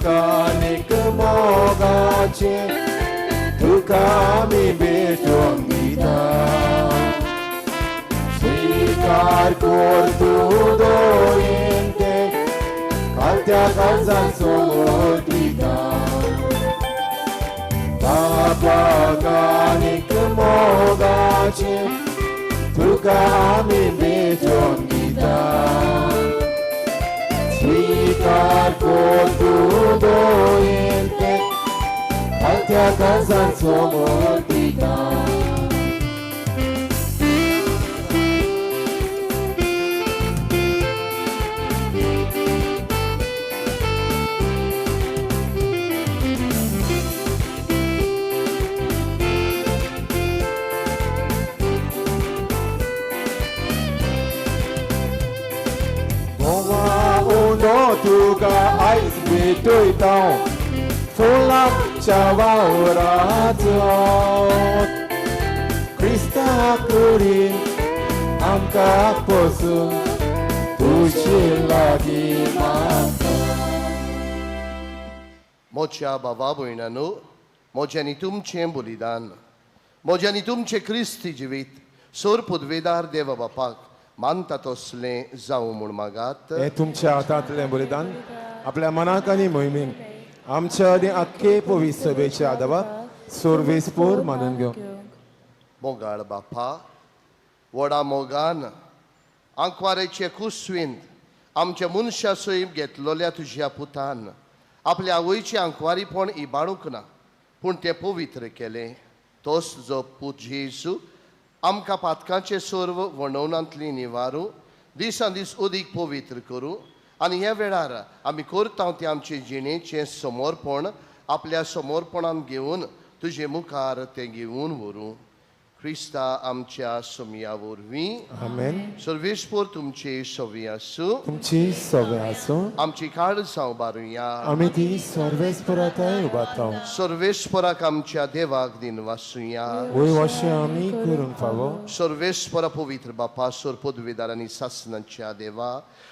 कानीक मोगाचें तुका आमी भेटोवन दिता, स्विकार कर तूं दोयेन तें कालत्या काळजान समोर दिता. बापा कानीक मोगाचें तुका आमी भेटोवन दिता, स्विकार कर तूं दोयेन तें कालत्या काळजान समोर दिता. तुका आयज भेटयता फुलाच्या वावराचो, क्रिस्ता कुडीन आमकां पसून तुजे लागीं मागता. मोच्या बाबा भयणानो, म्हजें आनी तुमचें बलिदान, म्हजें आनी तुमचें क्रिस्ती जिवीत सोर पुदवेदार देवा बापाक मानता तसलें जावं म्हूण मागात. हें तुमच्या हातांतलें बलिदान आपल्या मनाक आनी मोहिमेक आमच्या आनी आख्खे पवित्र सभेच्या आदाबाक सोर्वेसपोर मानून घेवं. मोगाळ बापा, व्हडा मोगान आंकवारेचे कुसवींत आमच्या मनशा सैम घेतलोल्या तुज्या पुतान आपल्या आवयचें आंकवारीपण इबाडूंक ना, पूण तें पवित्र केलें. तोच जो पूत जेजू आमकां पातकांचें सर्व वणवणांतली निवारूं, दिसान दीस अदीक पवित्र करूं आनी ह्या वेळार आमी करता तें आमचे जिणेचें समर्पण आपल्या समर्पणान घेवन तुजे मुखार तें घेवन व्हरूं. क्रिस्ता आमच्या सोमया वरवीं. आमेन. सर्वेस्पोर तुमचे सवी आसूं. तुमची सवे आसूं. आमची काळजां उबारुया. आमी ती सर्वेस्पराताय उबारता. सर्वेस्पराक आमच्या देवाक दिन वासुया. वय अशें आमी करूंक फावो. सर्वेस्परा पवित्र बापा, सोर पदवीदार आनी सासनाच्या देवा,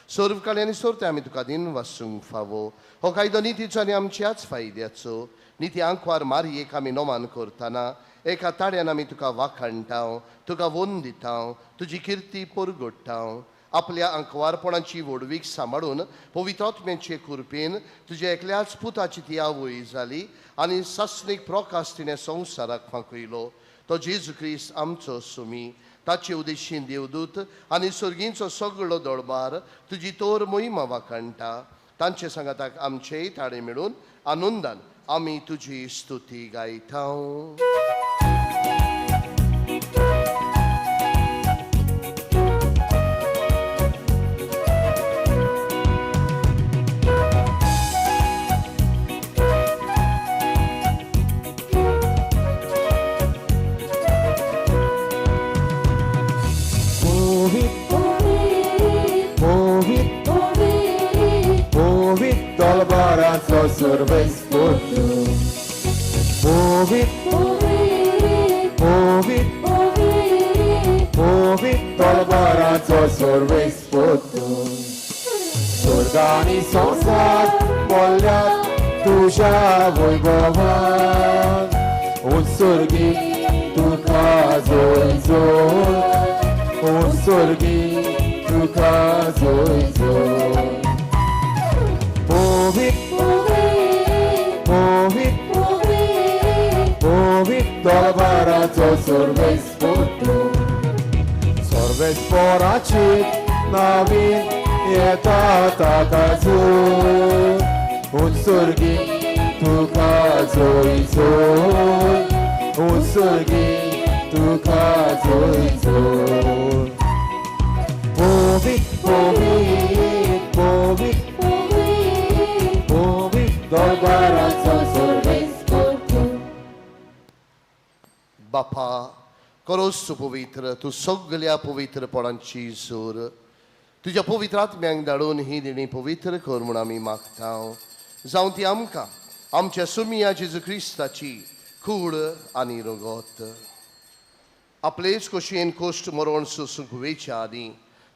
सर्व काळी आनी सोरते आमी तुका दिन वासूंक फावो. हो कायदो नितीचो आनी आमच्याच फायद्याचो. निती आंकवार मारयेक आमी नमान करतना एका ताड्यान आमी तुका वाखाणटाव, तुका वोन दिताव, तुजी किर्ती परगडटाव. आपल्या आंकवारपणाची व्हडवीक सांबाळून पवित्र आत्म्याचे कृपेन तुज्या एकल्याच पुताची ती आवय जाली आनी सासणीक प्रकाश तिणें संवसाराक फांकयलो. तो जेजू क्रिस्त आमचो सुमी. ताचे उदेशीन देवदूत आनी सर्गींचो सगळो दळबार तुजी तोर मोहिमा वाखाणटा. तांचे सांगाताक आमचेय ताळे मेळून आनंदान आमी तुजी स्तुती गायता. Dolbarațo survespo tu. Povit, povit, povit, dolbarațo survespo tu. Surgani संसार बोल्ल्यात तुज्या वैभवान, उत्सर्गी तुका जोय जोय, उत्सर्गी तुका जोय जोय. Povit, povit, povit, dolbarațo survespo tu. Survesporaci navin येता ताका जोय, उत्सर्गी तुका जोय जोय, उत्सर्गी तुका जोय जोय. Povit, povit, povit, povit, dolbarațo survespo tu. बापा, करोस पवित्र तूं सगल्या पवित्रपणांची सूर तुज्या पवित्र आत्म्यांक धाडून ही दिणी पवित्र कर म्हूण आमी मागता. जावं ती आमकां आमच्या सुमिया जेजू क्रिस्ताची कूड आनी रगत. आपलेच खोशयेन कोश्ट मरण सोसूंक वेच्या आदीं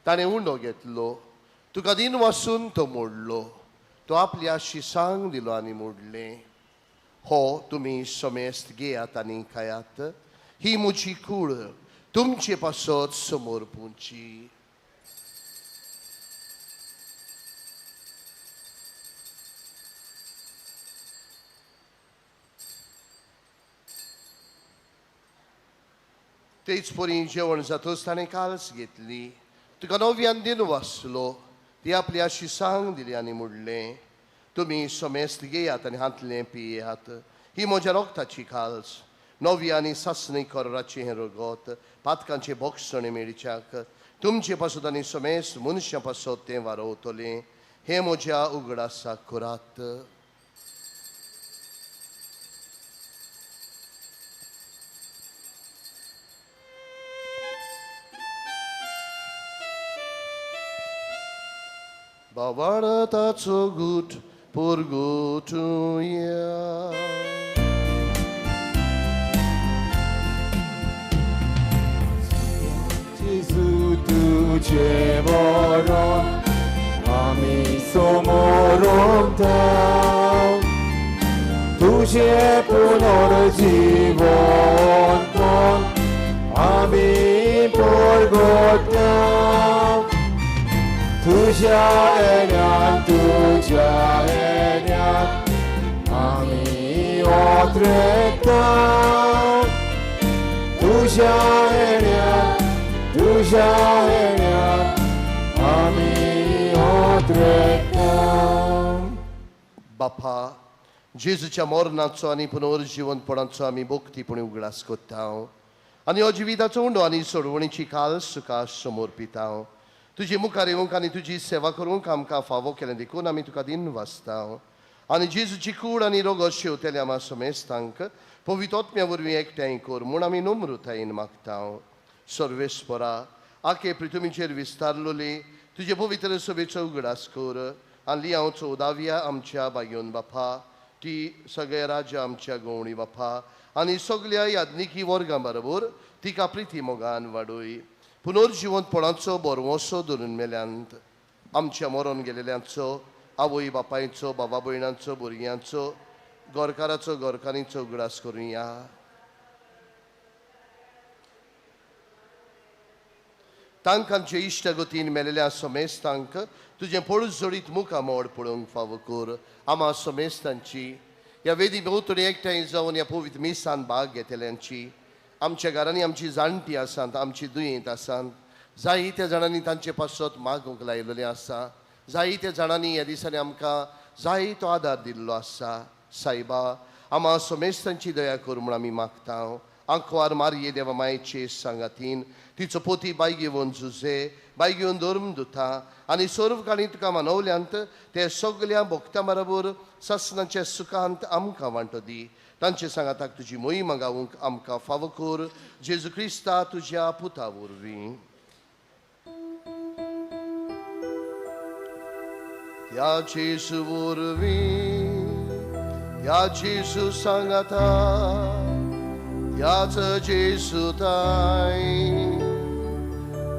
ताणें उंडो घेतलो, तुका दिन वासून तो मोडलो, तो आपल्या शिसांक दिलो आनी मोडलें, हो तुमी समेस्त घेयात आनी खायात, ही म्हजी कूड तुमचे पासत समोर पुंची. तेच परी जेवण जातच ताणें काल्स घेतली, तुका नव्यान दिन वाचलो, ती आपल्या शिसांक दिली आनी म्हणलें, तुमी समेस्त घेयात आनी हांतलें पियात, ही म्हज्या रोगताची काल्स, नवी आनी सासणी कराची हें रगत पातकांचे बोगसणे मेळच्याक तुमचे पासत आनी समेस्त मनशां पासत तें वारोवतलें, हें म्हज्या उगडासाक करात. बाबाळताचो गूट पुरगुटुया. जेजू तुझे मरण आमी समोरता, तुझे पुनर्जीवन पण आमी परगडता. परगोता तुज्या येण्यान तुज्या येण्यान आमी ओत्रेता तुज्या येण्यान आमी ओत्रेता. बापा जेजूच्या मरणाचो आनी पुनर्जिवंतपणाचो आमी भक्तीपणी उगडास कोत्ता आनी हो जिविताचो उंडो आनी सोडवणीची काल सुखा समर्पिता. तुजी मुखार येवंक आनी तुजी सेवा करूंक आमकां फावो केलें देखून आमी तुका दिन वाचता आनी जेजूची कूड आनी रोगो शेवतेल्या आमा समेस्तांक पवितोत्म्या वरवीं एकठांय कर म्हूण आमी नम्रतायेन मागता. सर्वेस्परा आखे पृथ्वीचेर विस्तारलोली तुजे पवित्र सभेचो उगडास कर आनी हांव चवदाव्या आमच्या बायोन बापा ती सगळ्या राज्या आमच्या गवणी बापा आनी सगळ्या याज्ञिकी वर्गां बरोबर तिका प्रिती मोगान वाडय. पुनर्जिवंतपणाचो बरवसो धरून मेल्यांत आमच्या मरोन गेलेल्यांचो आवय बापायचो बाबा भयणांचो भुरग्यांचो गोरकाराचो गोरकारींचो उगडास करुया. तांकांचे इश्टगतीन मेलेल्या समेस्तांक तुजें पळूस जोडीत मुखामोड पळोवंक फावो कर. आमा समेस्तांची ह्या वेदी भोंवतणी एकठांय जावन ह्या पवित्र मिसान भाग घेतल्यांची आमच्या घरांनी आमची जाणटी आसात आमची दुयेंत आसात जायत्या जाणांनी तांचे पासत मागूंक लायलेलें आसा जायत्या जाणांनी ह्या दिसांनी आमकां जायतो आदार दिल्लो आसा. सायबा आमा समेस्तांची दया कर म्हूण आमी मागता. आंकवार मारये देवा मायचे सांगातीन तिचो पोती बाय घेवन झुजे बाय घेवन धर्म दुता आनी सर्व काणी तुका मानवल्यांत ते सगल्या भोक्ता बरोबर सासनाच्या सुखांत आमकां वांटो दी. तांचे सांगाताक तुजी मोहिमा गावूंक आमकां फावो कर जेजू क्रिस्ता तुज्या पुता वरवीं. ह्या जेजू वरवीं ह्या जेजू सांगाता ह्याच जेजूताय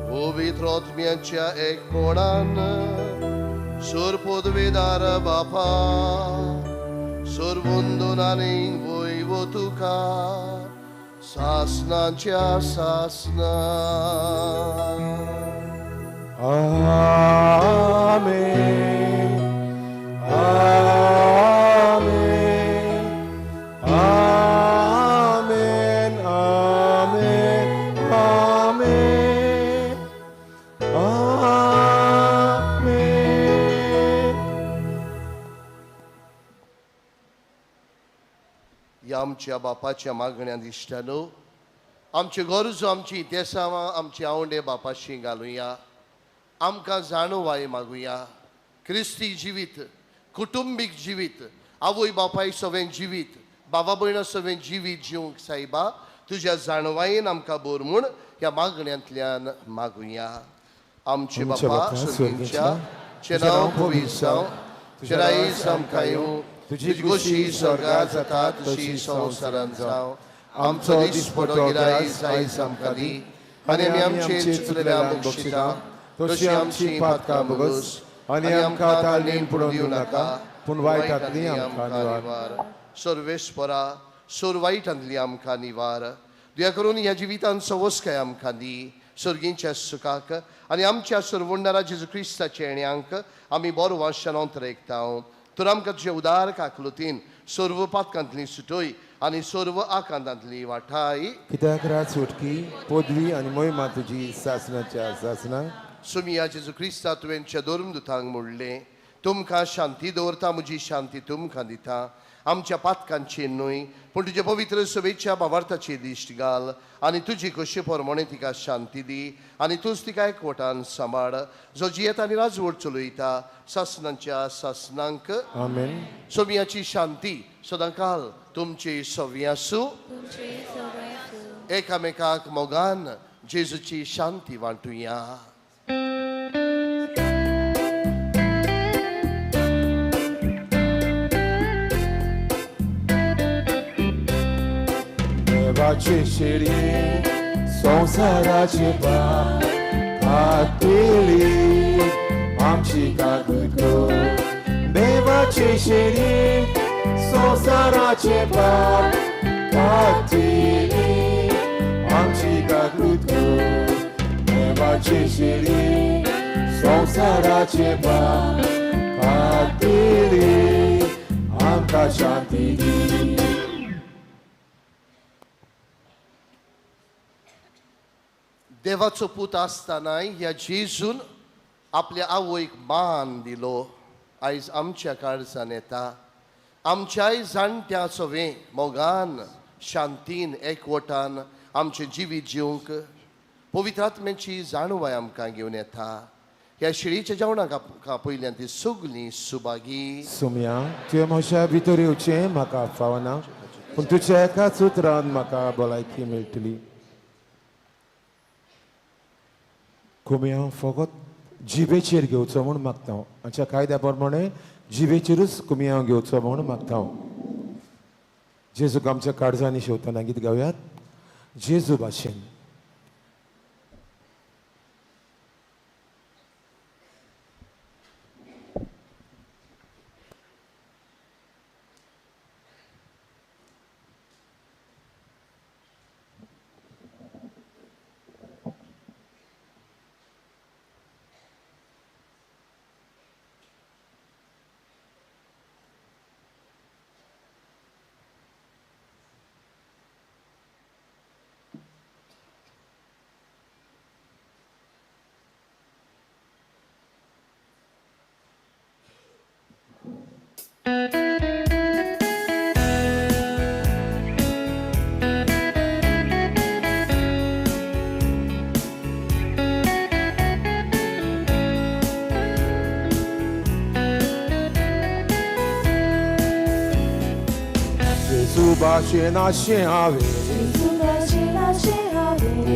पवित्र आत्म्याच्या एकपणान सुर पदवीदार बापा सुरवंदून आनी वयव तुका सासनाच्या सासना. आमेन आमेन आमेन आमेन आमेन आमेन. ह्या आमच्या बापाच्या मागण्या दिश्टानो आमच्यो गरजो आमची इतिहासां आमचे आवंडे बापाशी घालुया. आमकां जाणवाय मागुया. क्रिस्ती जिवीत कुटुंबीक जिवीत आवय बापाय सवें जिवीत बाबा भयणा सवें जिवीत जिवंक सायबा तुज्या जाणवायेन आमकां बोर म्हूण ह्या मागण्यांतल्यान मागुया. आमचे बापा सर्गींच्या तुजें नांव पवित्र जावं तुजें राज आमकां येवं तुजी खोशी स्वर्गात जाता तशी संवसारांत जावं. आमचो दिसपटो गिरायस आयज आमकां दी आनी आमी आमचे चुकलेल्या बक्षिता तशी आमची पातकां भोगस आनी आमकां ताळणेन पडोवन दिवं नाका पूण वायटांतली आमकां निवार. सर्वेस्परा सोर वायटांतली आमकां निवार. दया करून ह्या जिवितान सवस्काय आमकां दी सर्गींच्या सुखाक आनी आमच्या सरवंडारा जेजू क्रिस्ताच्या येण्यांक आमी बरो वाशान अंतरेकता. तर आमकां तुजे उदार काकलुतीन सर्व पातकांतली सुटय आनी सर्व आकांतांतली वाठाय. कित्याक रात सुटकी पदवी आनी मोहिमा तुजी सासनाच्या सासना. सुमिया जेजू क्रिस्ता तुवेंच्या धर्मदुतांक म्हणलें तुमकां शांती दवरता म्हजी शांती तुमकां दिता. आमच्या पातकांची न्हय पूण तुजे पवित्र सभेच्या भावार्थाची दिश्ट घाल आनी तुजी खोशी प्रमाणे तिका शांती दी आनी तूंच तिका एकवटान सांबाळ जो जियेता आनी राजवट चलयता सासनांच्या सासनांक. आमेन. सोमियाची शांती सदांकाल तुमची सवी आसूं. एकामेकाक मोगान जेजूची शांती वांटुया. देवाचे शेळये संवसाराचे पाप हातली आमची काकूत कर. देवाचे शेळये संवसाराचे पाप हातली आमची काकूत कर. देवाची शिडी संवसाराचे पाप कातिली आमकां शांती दी. देवाचो पूत आसतनाय ह्या जेजून आपल्या आवयक मान दिलो. आयज आमच्या काळजान येता आमच्याय जाणट्या सवे मोगान शांतीन एकवटान आमचें जिवीत जिवंक पवित्र आत्म्याची जाणवाय आमकां घेवन येता. ह्या शिळीच्या जेवणाक पयल्यान ती सगळीं सुभागी. सुम्या तुवें म्हज्या भितर येवचें म्हाका फावना, पूण तुज्या एकाच उतरान म्हाका भलायकी मेळटली. कुम्या फकत जिबेचेर घेवचो म्हूण मागता हांव. आमच्या कायद्या प्रमाणे जिबेचेरूच कुम्यांव घेवचो म्हूण मागता हांव. जेजूक आमच्या काळजांनी शेवतना गीत गावयात जेजू भाशेन. जेजू भाशेन आशें हांवें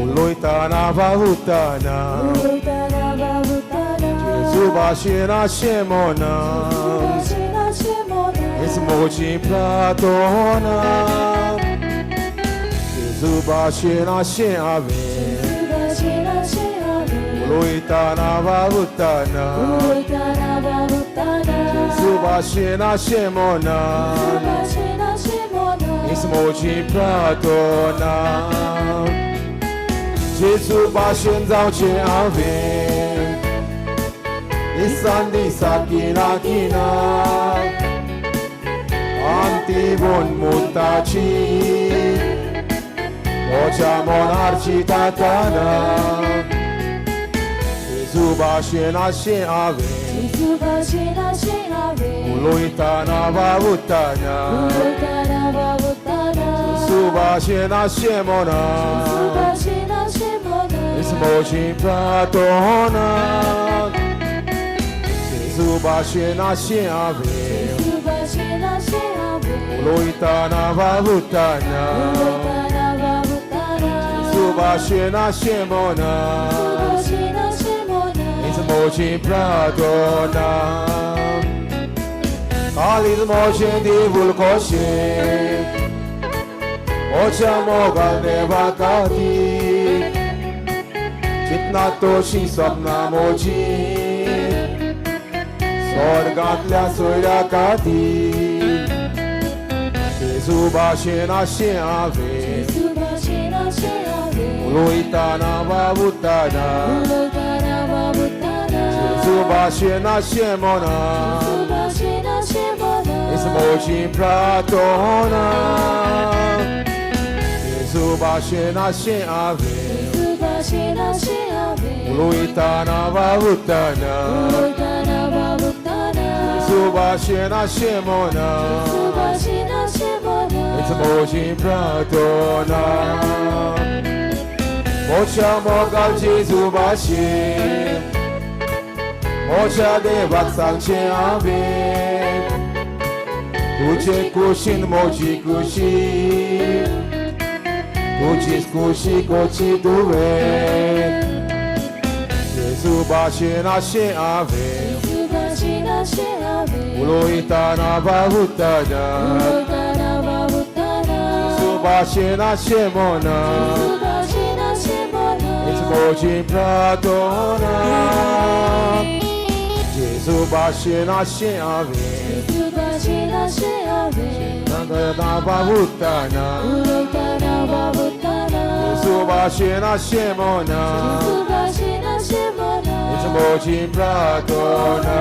उलयतना वावुरतना, जेजू भाशेन आशें मनान म्हजी प्रार्थना. जेजू भाशेन आशें हांवें उलयतना वावुरतना, जेजू भाशेन आशें मनान म्हजी प्रार्थना. जेजू भाशेन जावचें हांवें दिसान दिसा किना किना आंती बोन मुताची म्हज्या मनार चिंततना. जेजू भाशेन आशें हांवें उलयतना वावुरतना, जेजू भाशेन आशें मनान म्हजी प्रार्थना. जेजू भाशेन आशें हांवें उलयतना वावुरतना, जेजू भाशेन आशें मनान म्हजी प्रार्थना. काळीज म्हजें देवूळ कशें म्हज्या मोगाल देवा खातीर, चिंतना तशी सपनां म्हजी स्वर्गांतल्या सोयऱ्या खातीर. जेजू भाशेन आशें हांवें उलयतना वावुरतना, जेजू भाशेन आशें मनान म्हजी प्रार्थना. जेजू भाशेन आशें हांवें उलयतना वावुरतना, जेजू भाशेन आशें मनान म्हजी प्रार्थना. म्हज्या मोगाल जेजू भाशेन म्हज्या देवाक सांगचें हांवें, तुजे कुशीन म्हजी खुशी, तुजीच खुशी कोची तुवें. जेजू भाशेन आशें हांवें उलयतना वावुरतना, जेजू भाशेन आशें मनान म्हजी प्रार्थना. जेजू भाशेन आशें हांवें उलयतना वावुरतना, जेजू भाशेन आशें मोना, मोजी प्रार्थना.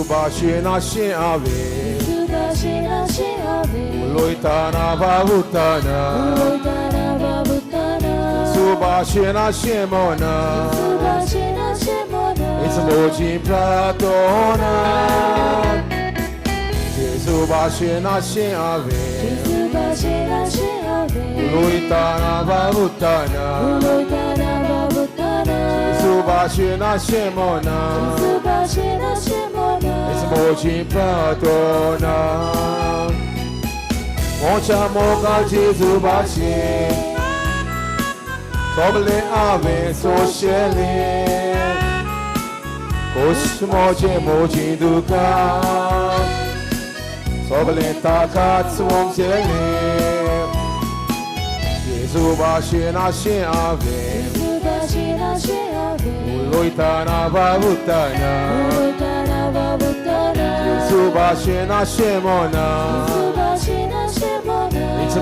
भाशेन आशें हांवें उलयतना वावुरतना, जेजू भाशेन आशें मना, म्हजी प्रार्थना. जेजू भाशेन आशें हांवें उलयतना वावुरतना, जेजू भाशेन आशें मना, मोजी प्रार्थना. मोच्या मोगा जेजू भाशेन सगळें हांवें सोंशेलें, खोस म्हजें म्हजीं दुकां सगळें ताकाच सोंपचेलें. जेजू भाशेन आशें हांवें उलयतना वावुरतना, जेजू भाशेन आशें मना,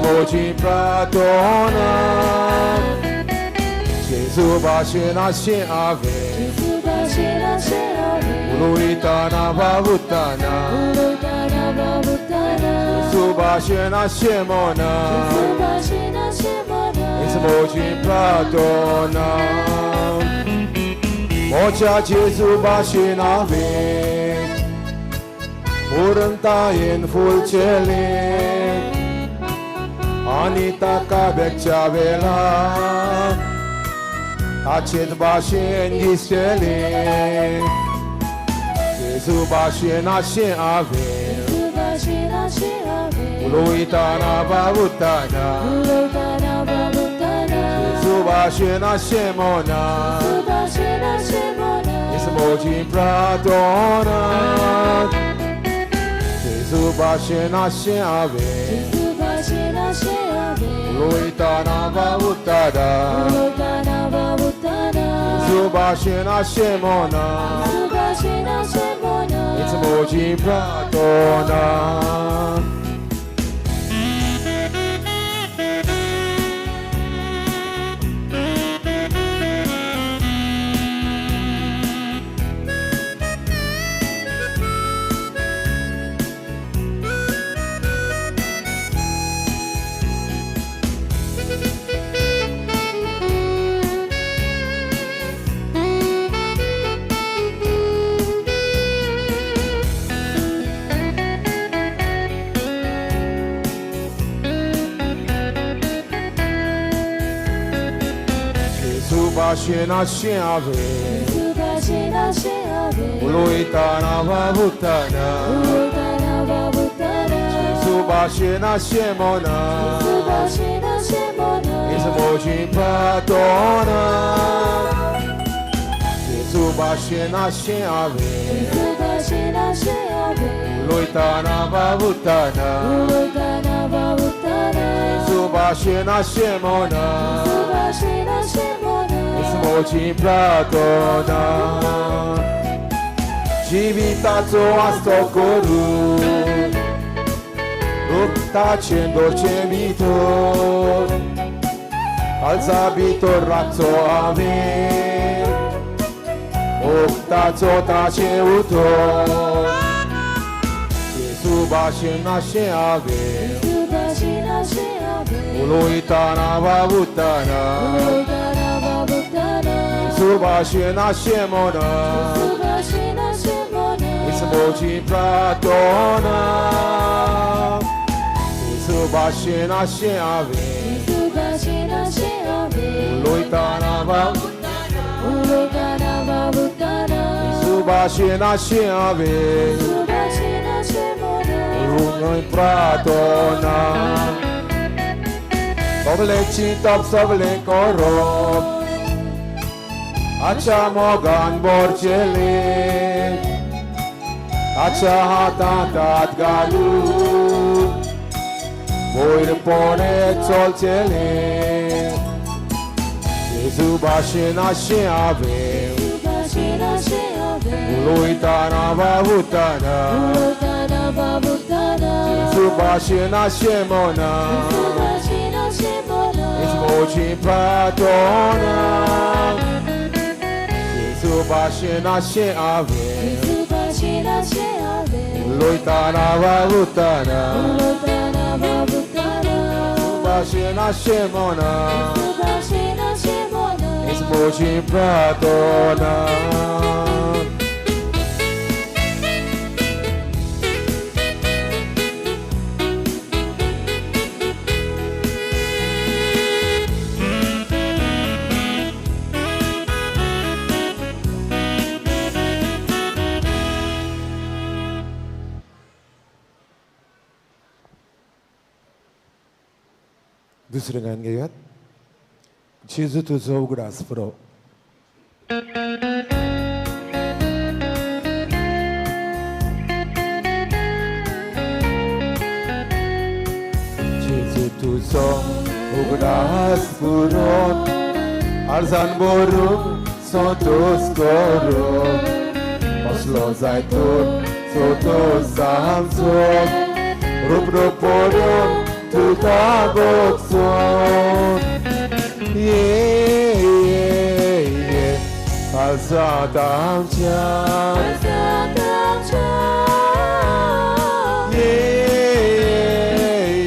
म्हजी प्रार्थना. जेजू भाशेन आशें हांवें उलयतना वावुरतना, जेजू भाशेन आशें मना, म्हजी प्रार्थना. म्हज्या जेजू भाशेन हांवें पूर्णतायेन फुलचेलें आनी ताका बेगच्या वेळार ताचेच भाशेन दिसचेलें. जेजू भाशेन आशें हांवें उलयतना वावुरतना, जेजू भाशेन आशें मना, म्हजी प्रार्थना. जेजू भाशेन आशें हांवें उलयतना वावुरतना, जेजू भाशेन आशें मना, म्हजी प्रार्थना. भाशेन आशें हांवें उलयतना वावुरतना, जेजू भाशेन आशें मना, म्हजी प्रार्थना. जेजू भाशेन आशें हांवें उलयतना वावुरतना, जेजू भाशेन आशें मना, म्हजी प्रार्थना. जिविताचो आस्तो करून रुक्ताचें दोळचें भितर काळजा भितर राखचो हांवें मोगताचो ताचें उतर. जेजू भाशेन आशें हांवें उलयतना वावुरतना, जेजू भाशेन आशें मना, म्हजी प्रार्थना. जेजू भाशेन आशें हांवें उलयतना वावुरतना, जेजू भाशेन आशें हांवें उलयतना प्रार्थना. सगळें चिंतप सगळें करप आच्या मोगान भरचेलें आच्या हातांत हात घालून वयरपणे चलचेलें जेजू भाशेन आशें हांवें उलयतना वावुरतना जेजू भाशेन आशें मना मोजी प्रार्थना जेजू भाशेन आशें हांवें उलयतना वावुरतना भाशेन आशें मना मोजी प्रार्थना. दुसरें गायन घेयात. जेजू तुजो उगडास पुरो. जेजू तुजो उगडास पुरो अर्जान भरून संतोस करो कसलो जाय तर संतोस आमचो रूप रूप पडून तुका भोगचो. ये ये ये काळजांत आमच्या ये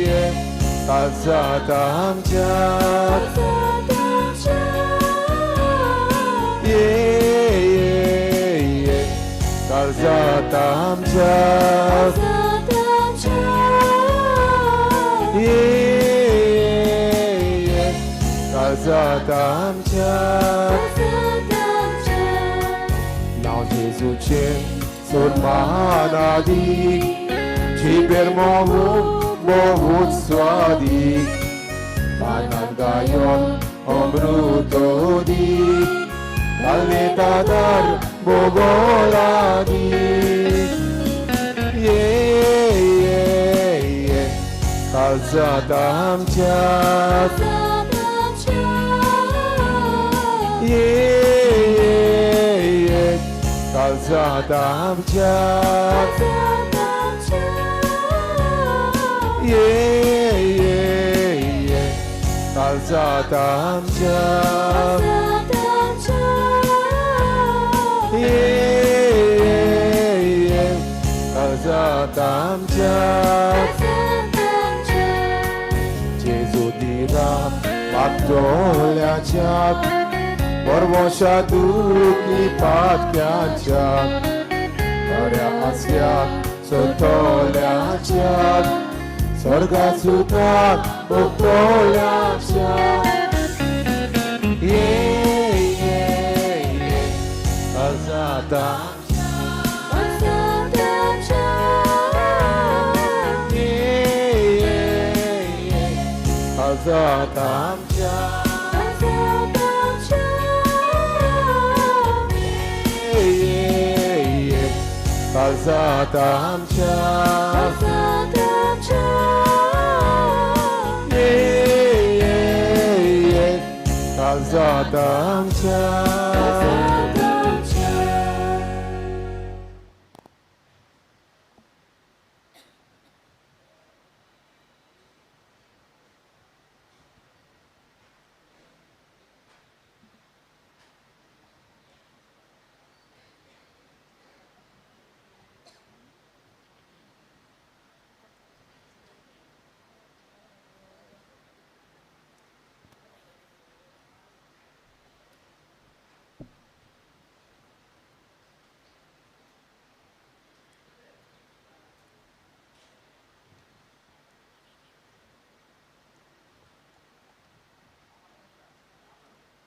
ये काळजांत आमच्या ये ये ये काळजांत आमच्या ये ये काळजांत आमच्या नांव जेजूचें सोडमानादीक जिबेर मोवू मोवूच स्वादीक कानान गायोन अमृतोदीक घालणे दादार बोगोलादीक. ये ये ये काळजांत आमच्या ये ये ये काळजांत आमच्या ये ये ये काळजांत आमच्या ये ये ये काळजांत आमच्या. जेजू दिला मागतल्याच्या बरवशा दुखी पातक्याच्या खऱ्या आसल्या सोतल्याच्या स्वर्गा सुद्धा भोगतल्याच्या. ये ये ये काळजांत आमच्या ये ये ये काळजांत आमच्या ये ये काळजांत आमच्या ये ये ये काळजांत आमच्या.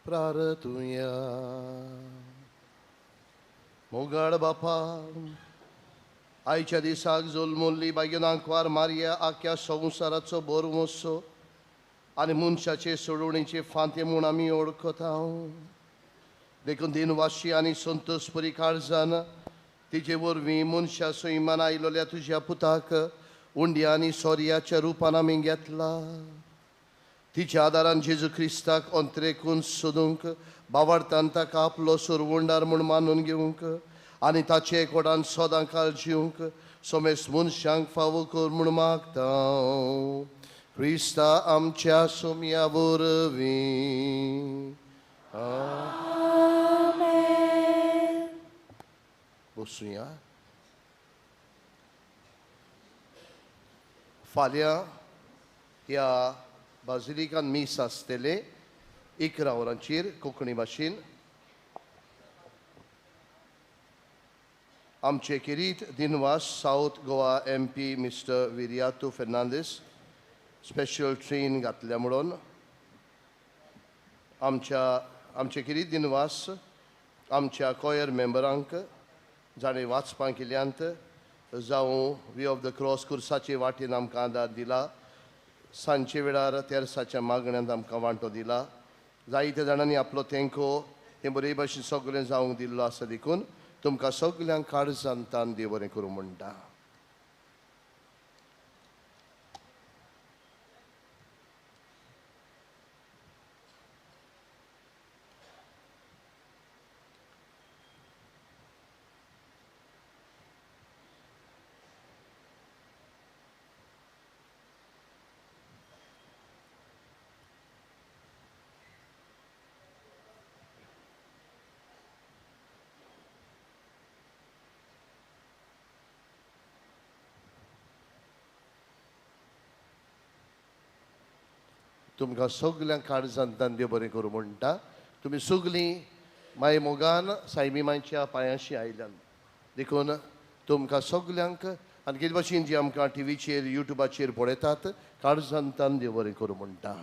प्रार्थुया. मोगाळ बापा आयच्या दिसाक जोलमोल्ली बायनांकवार मारया आख्या संवसाराचो बोरमोसो आनी मनशाचे सोडवणेचे फांते म्हूण आमी वळखता. देखून दिनवाशी आनी संतोषपरी काळजान तिजे वरवीं मनशा सैमान आयलोल्या तुज्या पुताक उंड्या आनी सोर्याच्या रुपान आमी घेतला. तिच्या आदारान जेजू क्रिस्ताक अंतरेकून सोदूंक बावडतान ताका आपलो सुरवंडार म्हूण मानून घेवंक आनी ताचे एकवटान सदां काळ जिवंक सोमेस मनशांक फावो कर म्हूण मागता क्रिस्ता आमच्या सोम्या वरवीं. बसुया. फाल्यां ह्या बाजिलिकान मीस आसतलें 11 वरांचेर कोंकणी भाशेन. आमचे खेरीत दिनवास South Goa MP mister Viriato Fernandes special train घातल्या म्हणून आमचे खेरीत दिनवास आमच्या कॉयर मेंबरांक जाणें वाचपाक केल्यांत जावं वे ऑफ the cross कुर्साचे वाटेन आमकां आदार दिला, सांजचे वेळार तेरसाच्या मागण्यांत आमकां वांटो दिला. जायत्या जाणांनी आपलो तेंको हे बरे भाशेन सगळें जावंक दिल्लो आसा देखून तुमकां सगल्यांक काळजान तान देव बरें करूं म्हणटा. तुमकां सगल्यांक काळजान तान देव बरें करूं म्हणटा. तुमी सगलीं माय मोगान सायबी मांयच्या पांयांशी आयल्यान देखून तुमकां सगल्यांक आनी कितें भाशेन जी आमकां टिवीचेर युट्यूबाचेर पळयतात काळजान तान देव बरें करूं म्हणटा.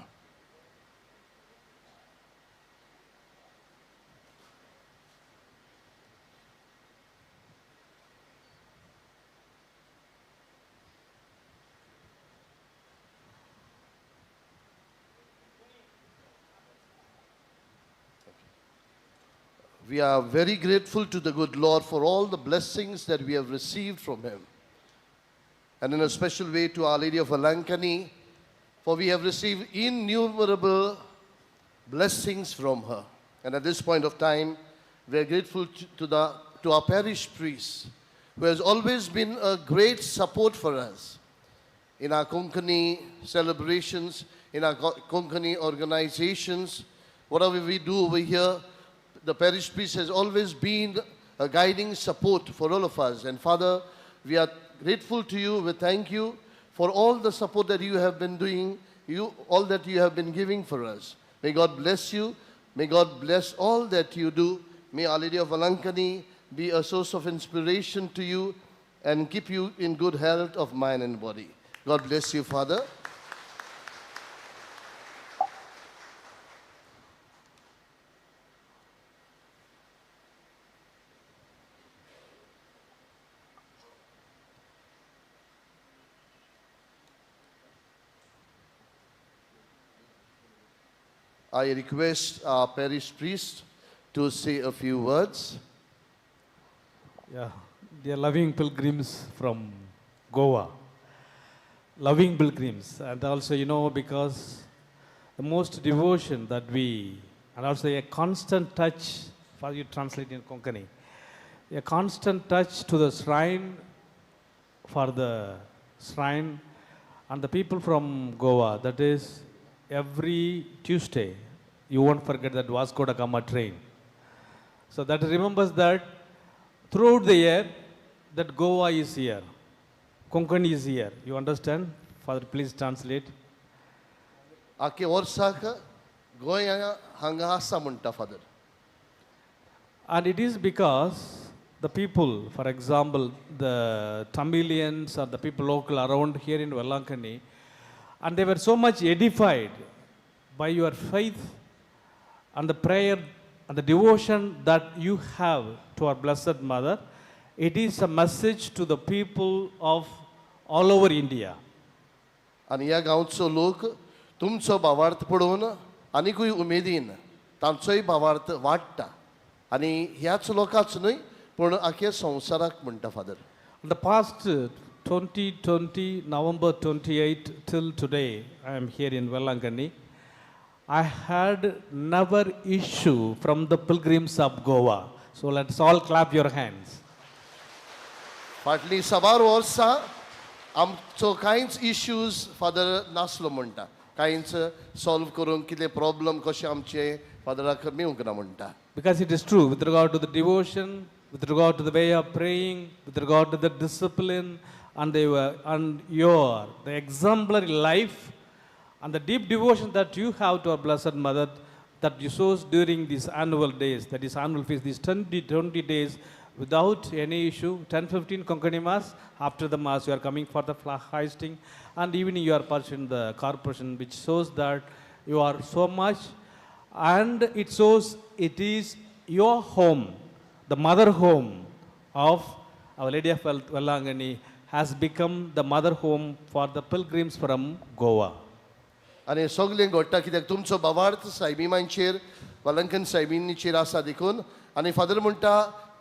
We are very grateful to the good Lord for all the blessings that we have received from Him. And in a special way to Our Lady of Velankani, for we have received innumerable blessings from her. And at this point of time, we are grateful to our parish priest, who has always been a great support for us in our Konkani celebrations, in our Konkani organizations, whatever we do over here, the parish priest has always been a guiding support for all of us. And Father, we are grateful to you. We thank you for all the support that you have been doing, all that you have been giving for us. May God bless you. May God bless all that you do. May Our Lady of Velankani be a source of inspiration to you and keep you in good health of mind and body. God bless you, Father. I request our parish priest to say a few words. Yeah, dear loving pilgrims from Goa, loving pilgrims, and also, you know, because the most devotion that we, and also a constant touch, for you translate in Konkani, a constant touch to the shrine, for the shrine, and the people from Goa, that is, every Tuesday, you won't forget that Vasco da Gama train. So that remembers that throughout the year, that Goa is here, Konkani is here. You understand? Father, please translate. Ake orsak Goa hanga asa munta, Father. And it is because the people, for example, the Tamilians or the people local around here in Velankani, and they were so much edified by your faith and the prayer and the devotion that you have to our Blessed Mother. It is a message to the people of all over India. आनी ह्या गांवचो लोक तुमचो भावार्थ पळोवन आनिकूय उमेदीन तांचोय भावार्थ वाडटा आनी ह्याच लोकांच न्हय पूण आख्या संवसाराक म्हणटा father. The past 2020 November 28 till today, I am here in Velankani. I had never issue from the pilgrims of Goa. So let's all clap your hands. फाटलीं साबार वर्सां आमचो कांयच इश्यूज फादर नासलो म्हणटा, कांयच सॉल्व करूंक कितें प्रॉब्लम कशें आमचे फादराक मेळूंक ना म्हणटा. Because it is true with regard to the devotion, with regard to the way of praying, with regard to the discipline, and your the exemplary life and the deep devotion that you have to our Blessed Mother that you shows during these annual days, that is annual feast, these 20 days without any issue, 10:15 Konkani Mass, after the Mass you are coming for the flag hoisting, and evening you are pursuing the corporation, which shows that you are so much, and it shows it is your home, the mother home of Our Lady of Velankani has become the mother home for the pilgrims from Goa. आनी सगळें घडटा कित्याक तुमचो भावार्थ सायबीमांचेर वेलंकन सायबिनीचेर आसा देखून. आनी फादर म्हणटा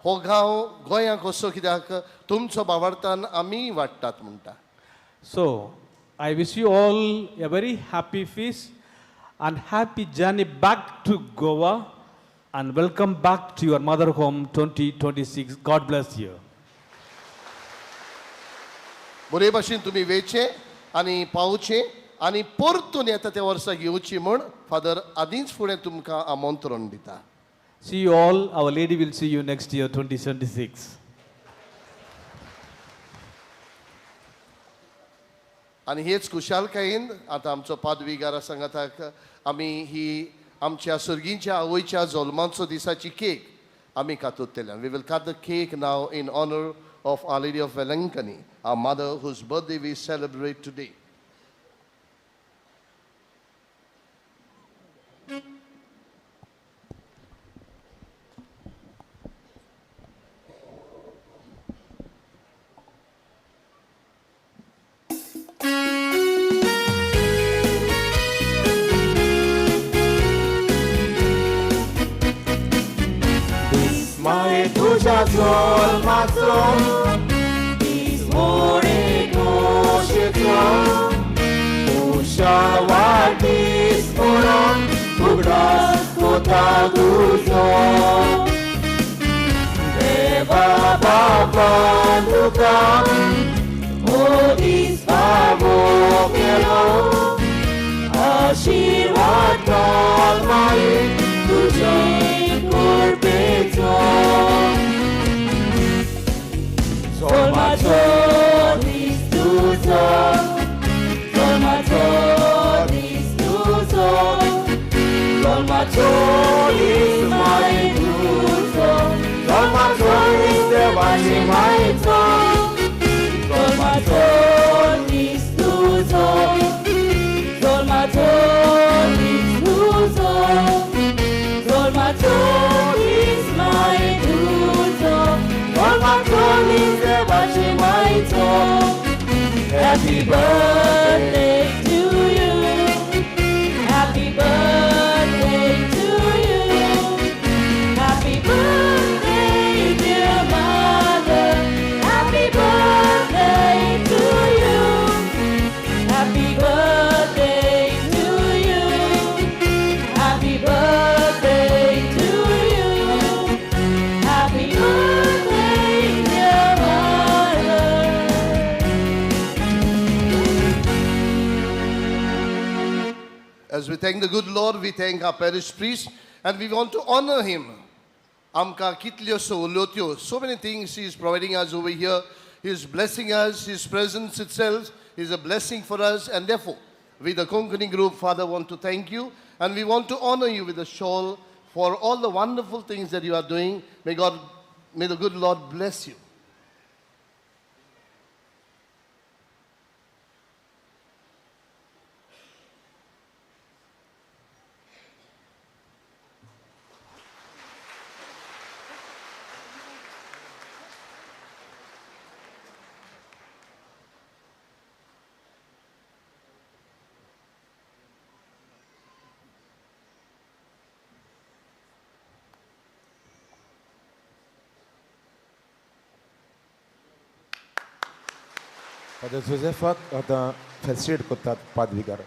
हो गांव गोंयांक कसो कित्याक तुमचो भावार्थान आमी वाडटात म्हणटा. So I wish you all a very happy feast and happy journey back to Goa and welcome back to your mother home 2026. God bless you. बरे भाशेन तुमी वेचे आनी पावचे आनी परतून येता त्या वर्साक येवची म्हूण फादर आदींच फुडें तुमकां आमंत्रण दिता. See you all. Our Lady will see you next year, 2026. आनी हेच खुशालकायेन आतां आमचो पादविगारा सांगाताक आमी ही आमच्या सर्गींच्या आवयच्या जल्माचो दिसाची केक आमी कातुतले. We will cut the cake now in honor of Our Lady of Velankani, our mother whose birthday we celebrate today. Mae tuja zolmațo, izvore goșețo, ușaua dispora, ugras cota tuzo. Deva baba duca, o disfavo kelo, ashirvad kal mai tujhe kurbețo. Zolmațo distuzo, zolmațo distuzo, zolmațo ismai tuzo, zolmațo istevaci maițo, zolmațo distuzo, zolmațo distuzo, zolmațo ismai tuzo, zolmațo istevaci maițo. Happy birthday to you. Happy birthday to you. Happy birthday, dear mother. Happy birthday to you. Happy birthday to you. Happy birthday to you. Happy birthday, dear mother. As we thank the good Lord, we thank our parish priest, and we want to honor him. Amka kitlyo sovlotyo, so many things he is providing us over here. He is blessing us. His presence itself is a blessing for us, and therefore, we the Konkani group, Father, want to thank you, and we want to honor you with a shawl for all the wonderful things that you are doing. May God, may the good Lord bless you. Father जोजेफाक आतां फेसिलिटेट करतात पादविगार.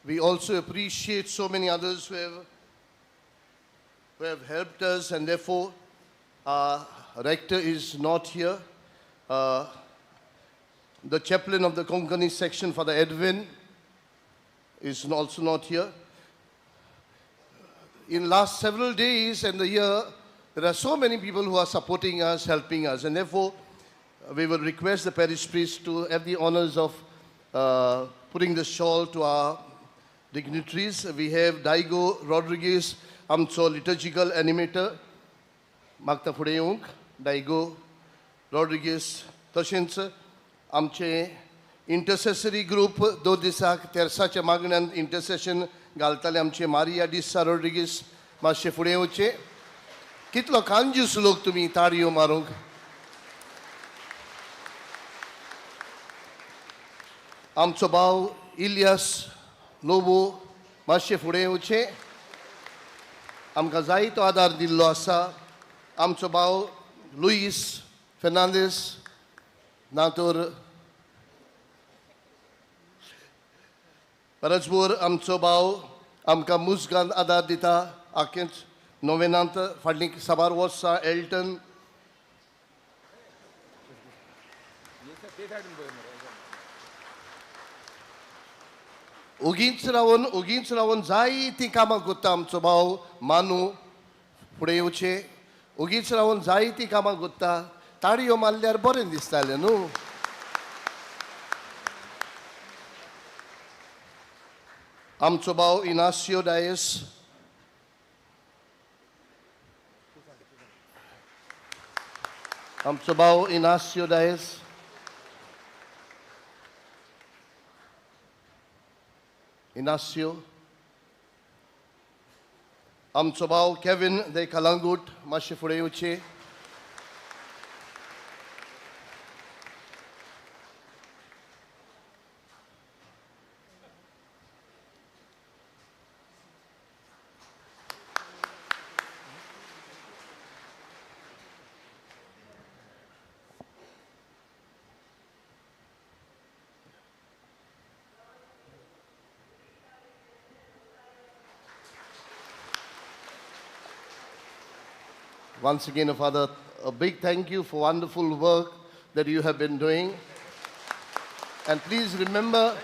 We also appreciate so many others who have helped us, and therefore our rector is not here. The chaplain of the Konkani section, Father Edwin, is also not here. In last several days and the year, there are so many people who are supporting us, helping us, and therefore we will request the parish priest to have the honors of putting the shawl to our dignitaries. We have Daigo Rodriguez, आमचो liturgical animator, मागता फुडें येवंक डायगो रॉड्रिगीस. तशेंच आमचे इंटरसेसरी ग्रूप 2 दिसाक तेर्साच्या मागण्यान इंटरसेशन घालताले आमचे मारिया डिसा रॉड्रिगीस मातशें फुडें येवचें. कितलो कांजूस लोक तुमी ताळयो मारूंक. आमचो भाव इलियास लोबो मातशें फुडें येवचें, आमकां जायतो आदार दिल्लो आसा. आमचो भाव लुईस फेर्नांदीस, ना तर परसभर आमचो भाव आमकां मुजगान आदार दिता. आखेंच नोवेनांत फाटलीं साबार वर्सां एल्टन ओगीच रावन जायतीं कामां करता. आमचो भाव मानू फुडें येवचें, ओगीच रावन जायतीं कामां करता. ताळयो मारल्यार बरें दिसतालें न्हू. आमचो भाव इनासियो डायस, आमचो भाव इनासियो डायस, इनासियो. आमचो भाव केविन दे कलांगूट मातशें फुडें येवचें. Once again, Father, a big thank you for wonderful work that you have been doing. And please remember,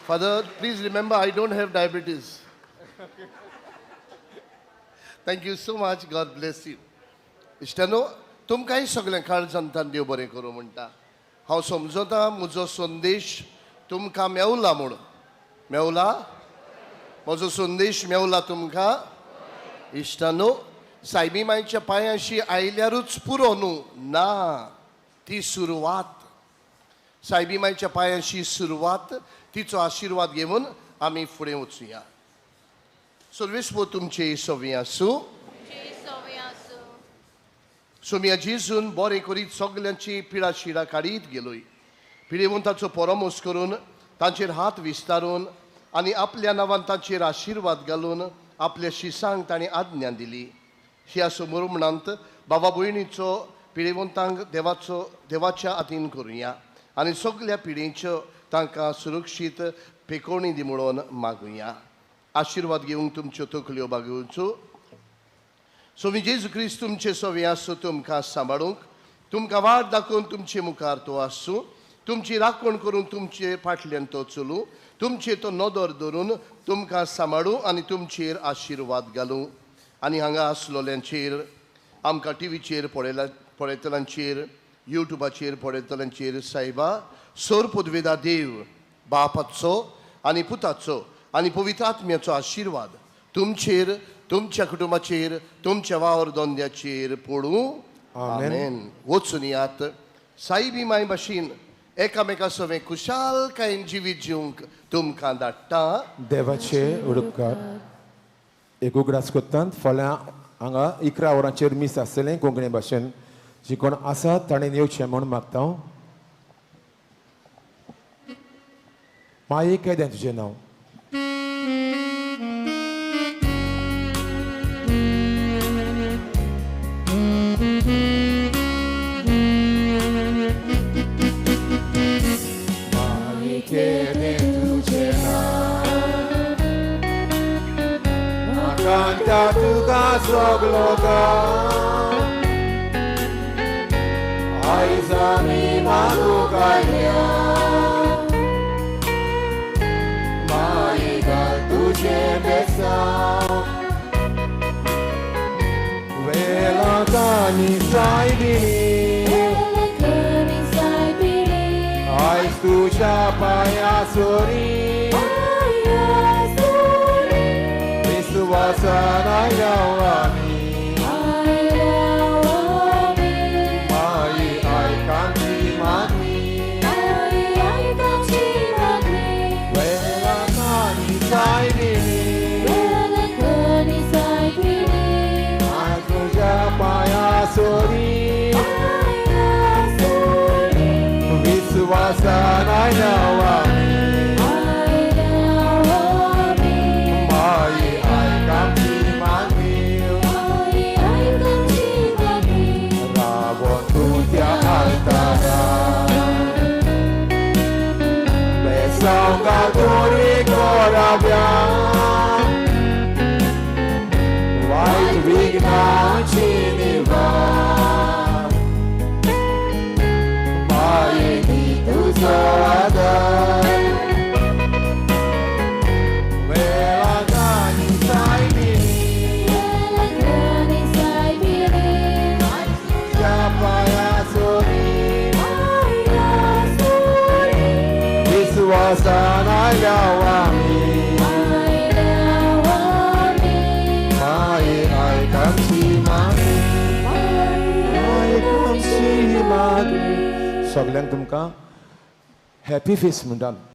Father, please remember I don't have diabetes. Thank you so much. God bless you. इश्टानो, तुमकांय सगळें काळजांतल्यान देव बरें करूं म्हणटा. हांव समजता म्हजो संदेश तुमकां मेवला म्हूण. मेवला? म्हजो संदेश मेवला तुमकां? इश्टानो, सायबी मायच्या पांयांशी आयल्यारूच पुरो न्हू, ना, ती सुरवात. सायबी मायच्या पांयांशी सुरवात, तिचो आशिर्वाद घेवन आमी फुडें वचुया. सर्वेस्पर तुमचे सवी आसूं. सोमिया जेजून बरें करीत सगल्यांची पिडा शिडा काडीत गेलोय. पिडेवन ताचो परामोस करून तांचेर हात विस्तारून आनी आपल्या नांवान तांचेर आशिर्वाद घालून आपल्या शिसांक ताणें आज्ञा दिली. ह्या समोर म्हणांत बाबा भयणीचो पिडेवंतांक देवाचो देवाच्या हातीन करुया आनी सगल्या पिढेच्यो तांकां सुरक्षीत पेकोवणी दी म्हणून मागुया. आशिर्वाद घेवंक तुमच्यो तकल्यो बागोवच्यो. स्वामी जेजू क्रिस्त तुमचे सवे आसूं, तुमकां सांबाळूंक, तुमकां वाट दाखोवन तुमचे मुखार तो आसूं, तुमची राखण करून तुमचे फाटल्यान तो चलूं, तुमचेर तो नदर धरून तुमकां सांबाळूं आनी तुमचेर आशिर्वाद घालूं. आनी हांगा आसलोल्यांचेर, आमकां टिवीचेर पळयतल्यांचेर, युट्यूबाचेर पळयतल्यांचेर सायबा सोर पुदवेदा देव बापाचो आनी पुताचो आनी पवित्र आत्म्याचो आशिर्वाद तुमचेर, तुमच्या कुटुंबाचेर, तुमच्या वावर धंद्याचेर पडूं. आमेन. वचून यात सायबी माय भाशेन एकामेका सवें खुशालकायेन जिवीत जिवंक तुमकां धाडटा. देवाचे उपकार. एक उगडास करतात फाल्यां हांगा 11 वरांचेर मीस आसतलें कोंकणी भाशेन. जी कोण आसा ताणें येवचें म्हूण मागता हांव. माये केदें तुजें नांव? सगलो गांव आयज आमी मागूंक आयल्या माये घाल तुजें बेसांव वेलांकांनी सायबिणी आयज तुज्या पांया सोरी विस्वासान आयल्या आमी माये आयक आमची मागणी वेलांकांनी सायबिणी आयज तुज्या पांया सोरी विस्वासान आयल्या आमी माये आयक आमची मागणी रावोन तूं त्या आल्तारा बेसांव घालून कोराव्या वायट विघ्नांची निवार माये दी तुजो आदार वेळांनी सायबिणी तुज्या पांया सोरी विस्वासान आयल्या आमी माये आयक आमची मागणी आयक आमची मागणी सगल्यांक तुमकां हॅपी फीस म्हणटा.